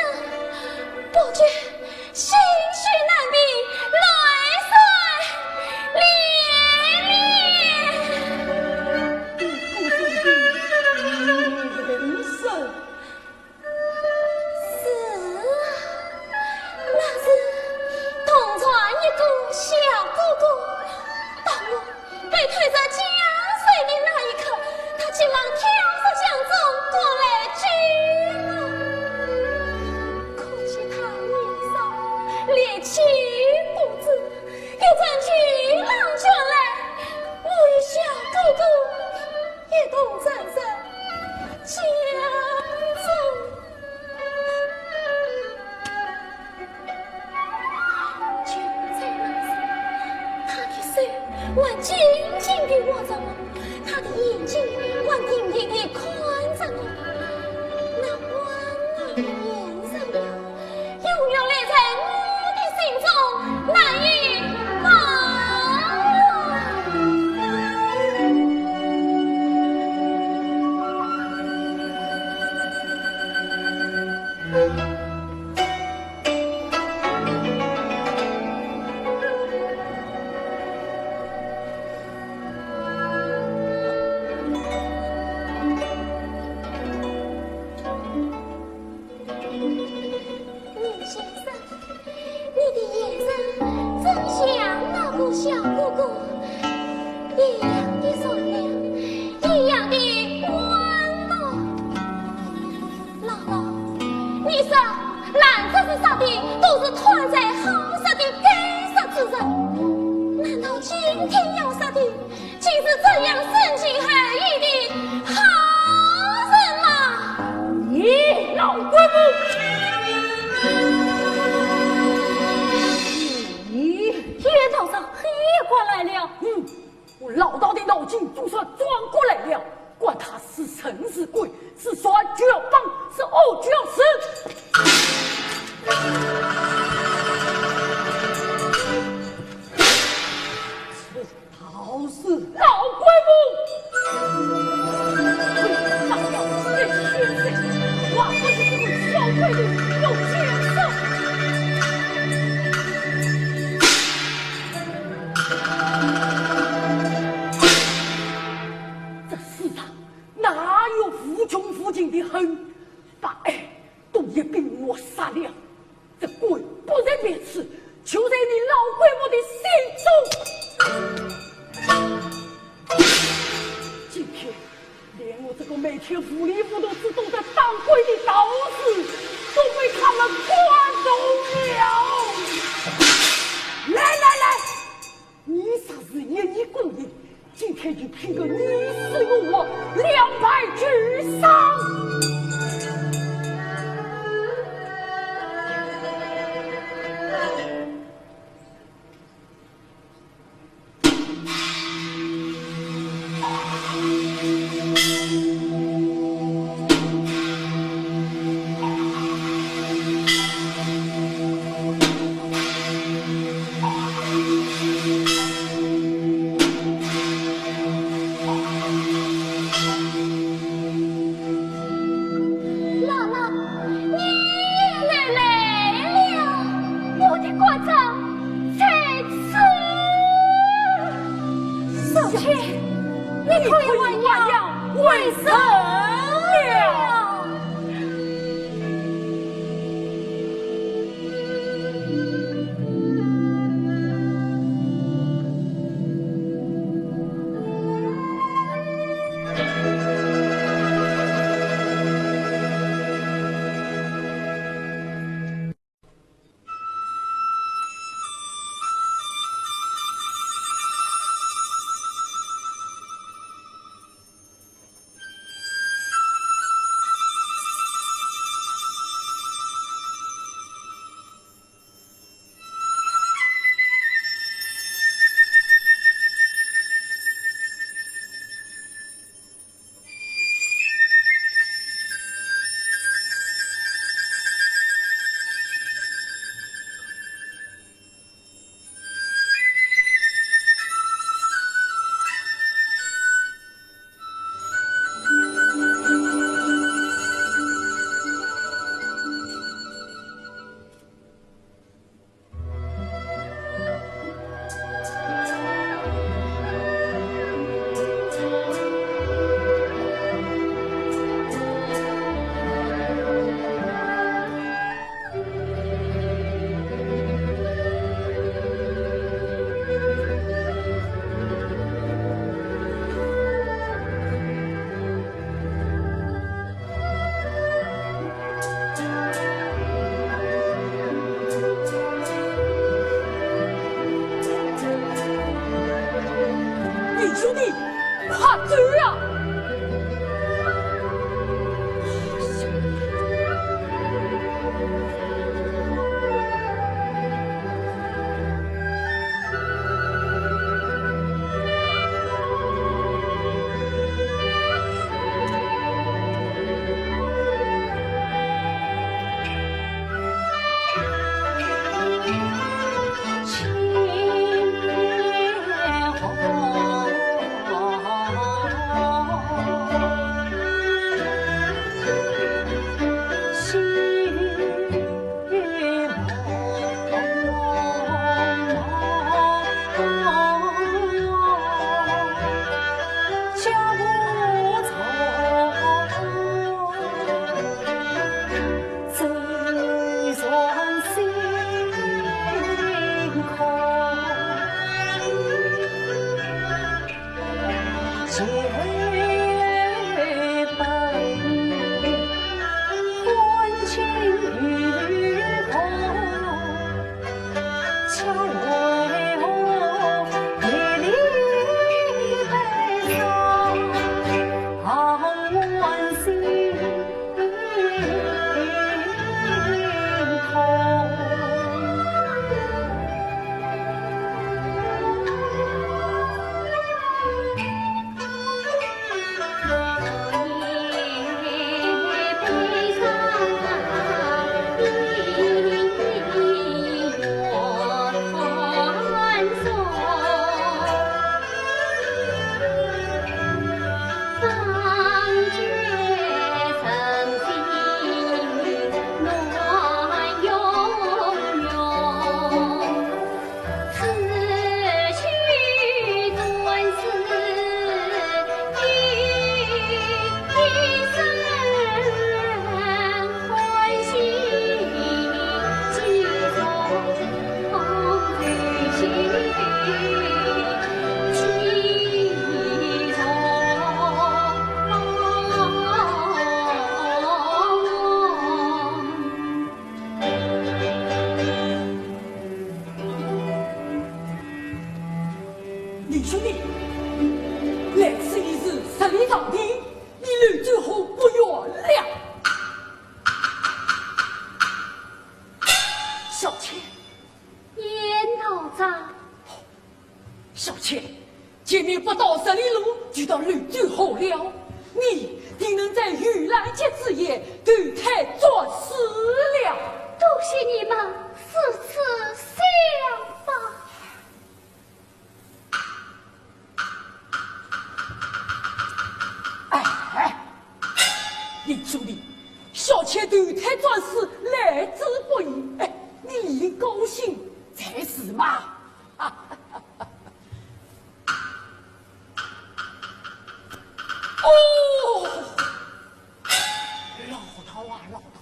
不觉心绪难平，泪水连连。 是啊，那是同船一个小哥哥。当我被推着江水的那一刻，他急忙跳入江中过来救我。可惜他年少，力气不支，一阵巨浪卷来，我与小哥哥一同沉入江中。 就在那时，他的手还紧紧地握着我，他的眼睛还定定地看着我。那温暖的眼神啊，永远留在我的心中，难以忘怀。 林先生，你的眼神真像那个小哥哥一样的善良，一样的温暖。老老，你说男子是啥的，都是贪财好色的该色之人，难道今天要杀的 竟是这样深情厚意的好人吗？咦，老鬼婆！咦，天道上黑官来了。嗯，我老道的脑筋总算转过来了，管他是神是鬼，是善就要帮，是恶就要死。 老实，老鬼婆！你这小鬼，你这小鬼，我不是这个小鬼的，有钱人。这世上哪有无穷无尽的恨？把爱都也被我杀了。 这鬼不在别处，就在你老鬼婆的心中。今天连我这个每天糊里糊涂只懂得打鬼的道士，都被他们看中了。来来来， 你杀死一个鬼，今天就拼个你死我活，两败俱伤。日子好了，你定能在盂兰节之夜投胎转世了。多谢你们如此相帮。哎，林兄弟，小妾投胎转世来之不易，哎，你高兴才是嘛。 哦，老道啊，老道，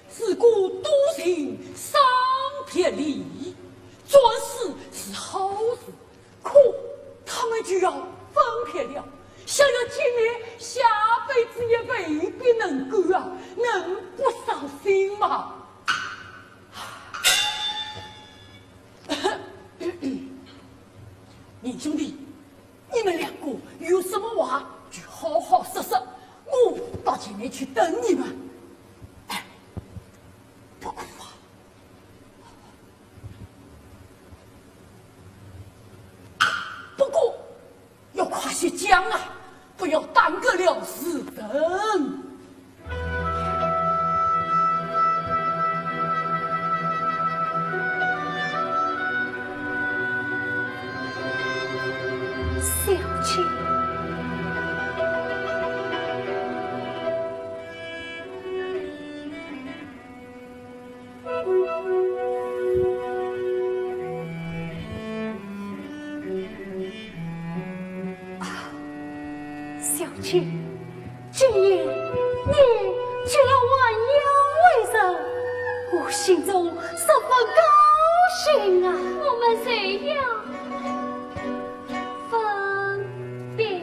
自古多情伤别离，转世是好事，可他们就要分别了，想要结连，下辈子也未必能够啊，能不伤心吗？ 林兄弟，你们两个有什么话就好好说说，我到前面去等你们。哎，不过啊，不过 要快些讲啊，不要耽搁了时辰。小姐。 啊，小姐，今夜你既然还要为人，我心中十分高兴啊。我们就要分别了。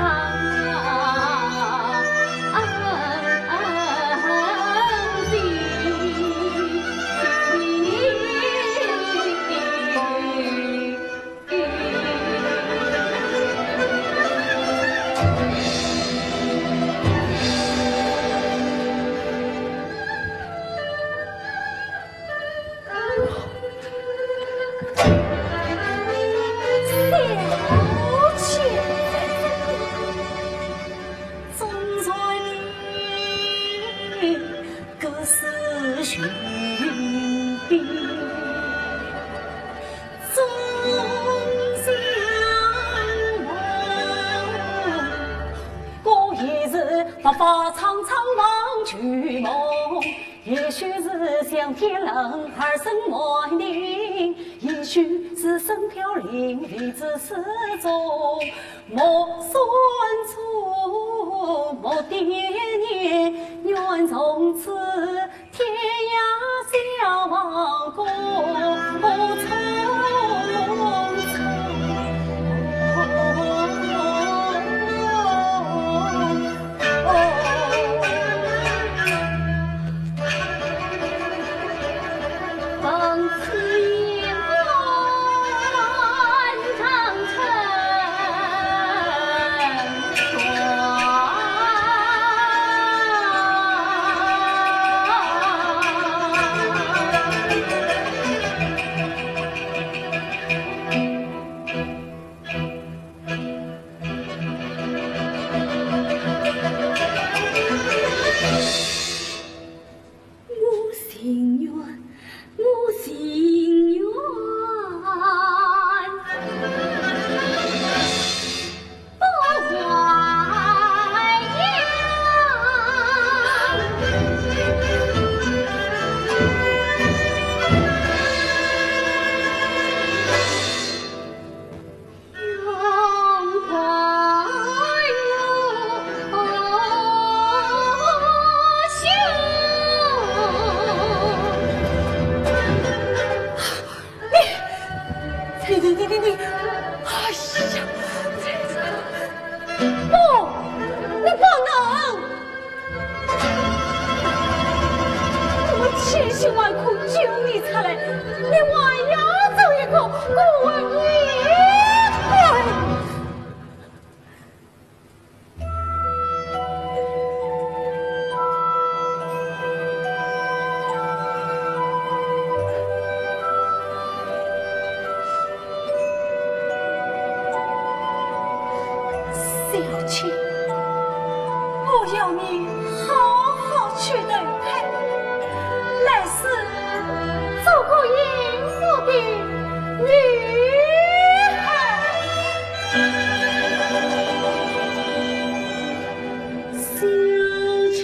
小姐，总算你各自寻觅，总想我，我一时白发苍苍望旧梦。 也许是想天冷而生寒林，也许是身飘零，未知始终莫算错，莫惦念，愿从此天涯相望各处。 我情愿，我情愿不还阳。你，你，你，你，你，哎呀，不，你不能！ 我千辛万苦救你出来，你还要做一个孤儿！哎，小姐， 我要你好好去投胎，来世做个幸福的女孩。小姐。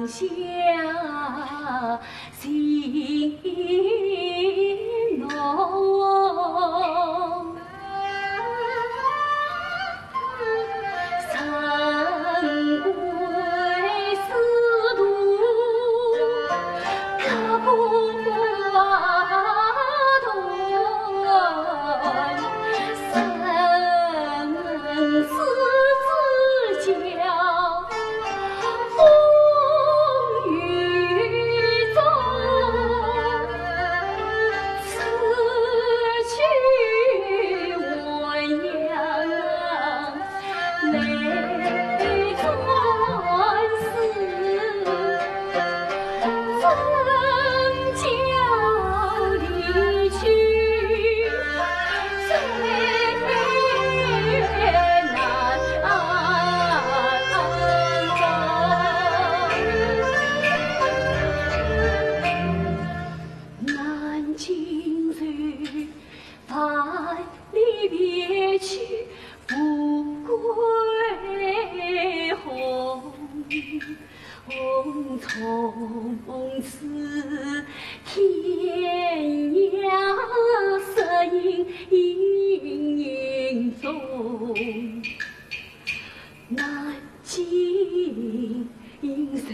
下情浓。南京城万里别去不归，从此天涯色影中。 南京城，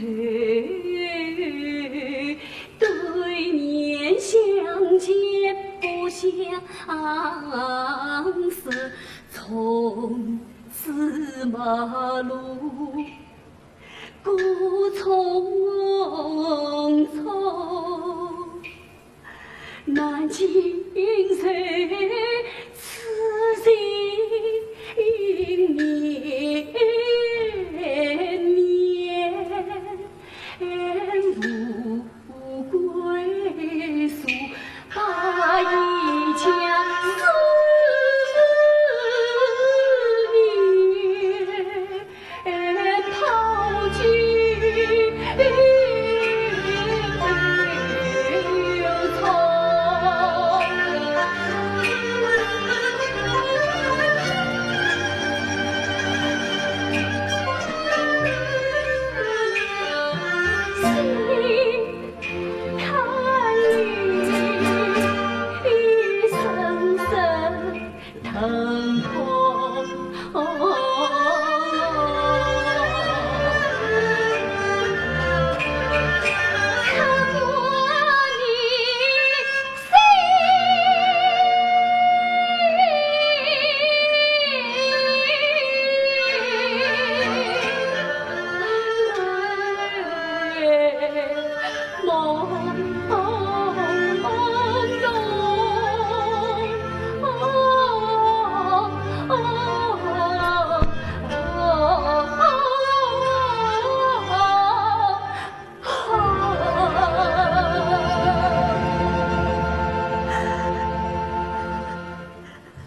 对面相见不相识，从此陌路各匆匆。 南京城，此情绵绵，不归宿，把一腔思念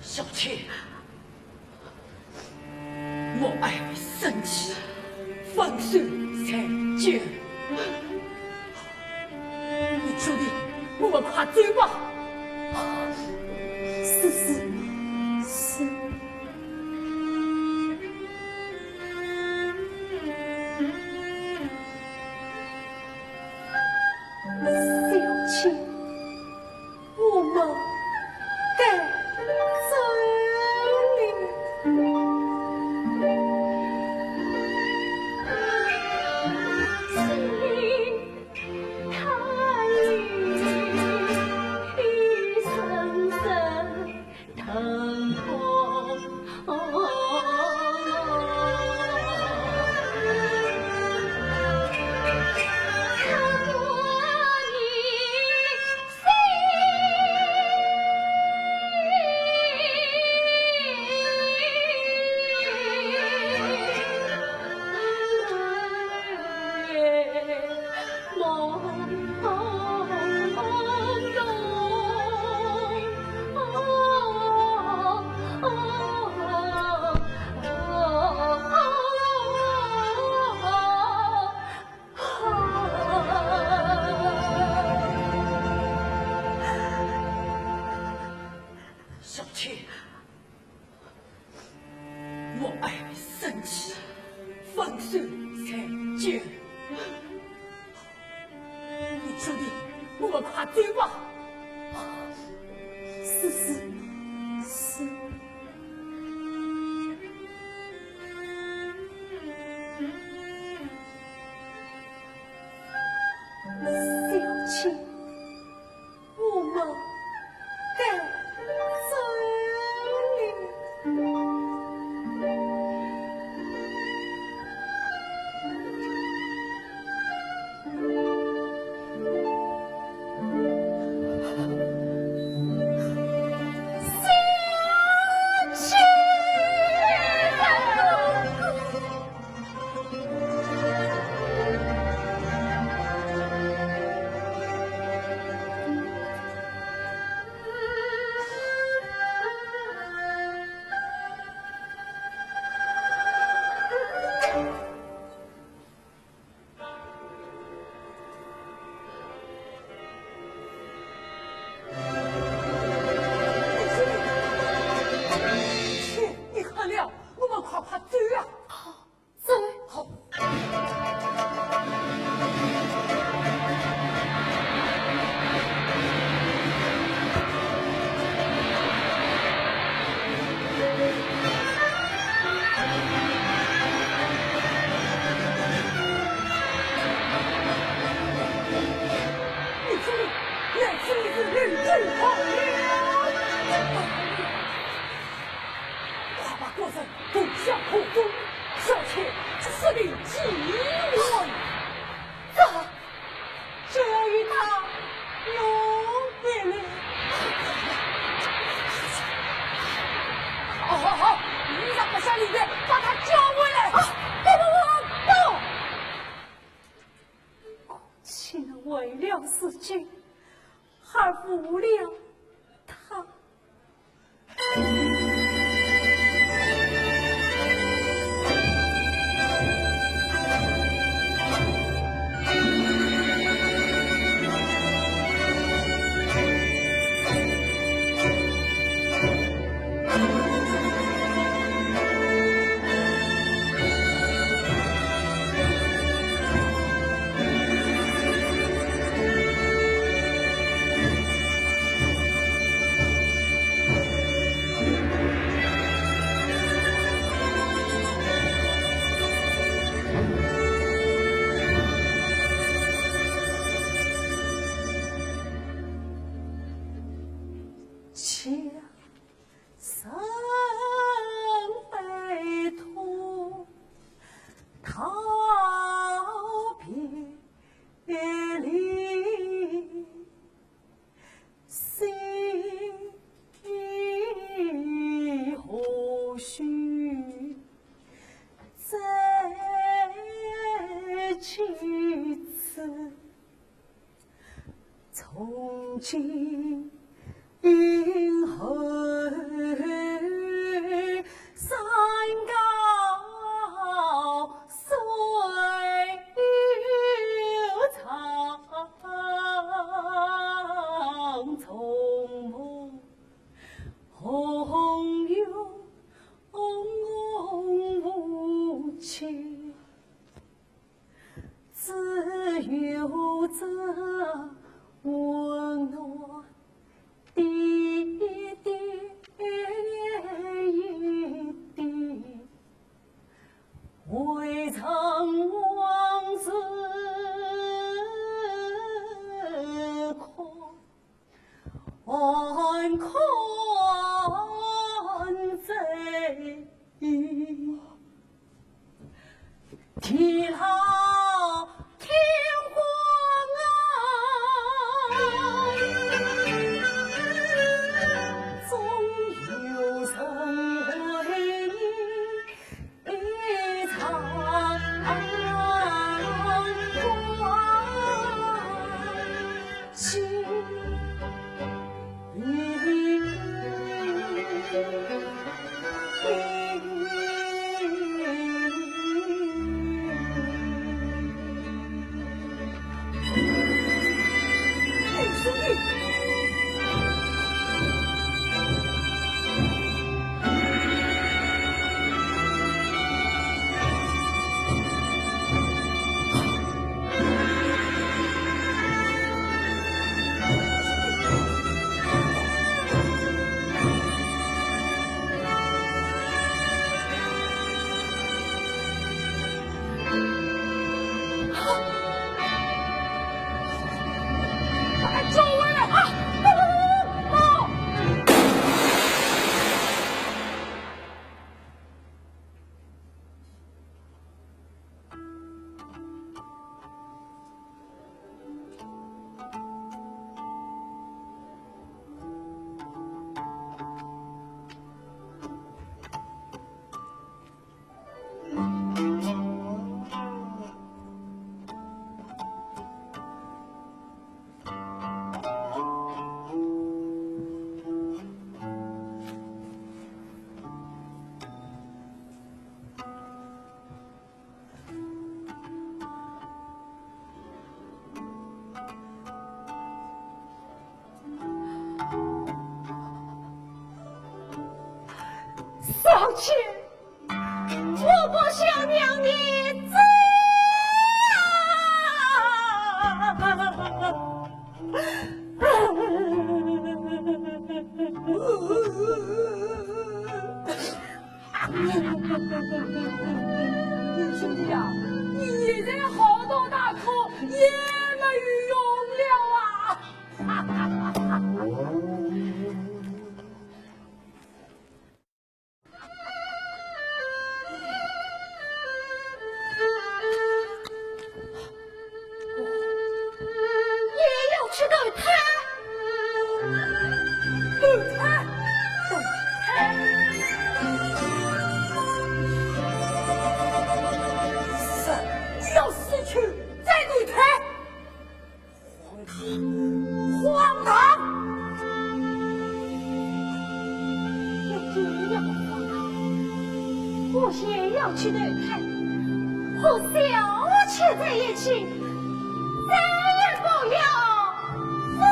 小姐， 我爱你生气，放手才绝。你确定？我们快走吧。是，是，是。小姐。 我们带走你。小姐，我爱你生气，放手才绝。兄弟，我们快走吧。是，是，是。小姐，我们该走了。天已黑了，我们快快走啊！走。好。你这里，来这里是人最好了。快把各人 投下火中，小妾设定计谋。这，这要与他弄回来。好，好，好，你让我下里边把他叫回来。啊，不，不，不，不！既然为了自己，还误了他。身非土，逃避离，心何须再起此？ 从今以后，三高虽有常，从不红颜无期。 只有这温暖的一点一滴，未曾往事空。 寒空追，地老天荒啊，终有人为你 一场光景。去，我不想让你走啊！兄弟啊，你现在嚎啕大哭也没有用了啊！ 也要去投胎？投胎？投胎？人要死去再投胎？ 荒唐！荒唐！我真的不荒唐。我也要去投胎，和小妾在一起，再也不要分离。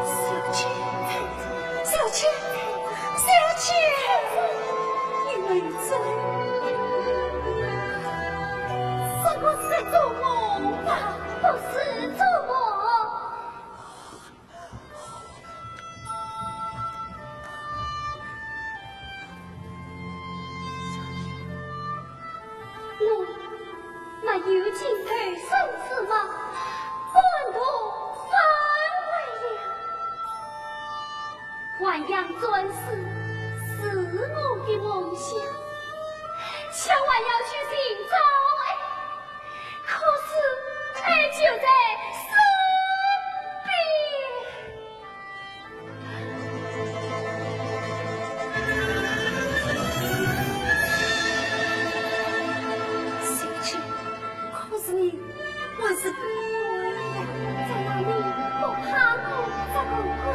小姐，小姐，小姐，你没醉？这不是做梦吧？不是做梦。 我没有进投生死吗？半途返回了。还阳转世是我的梦想，想还要去寻找爱，可是爱就在身边。 小姐，可是你还是不会呀。在哪里？我怕我这个鬼。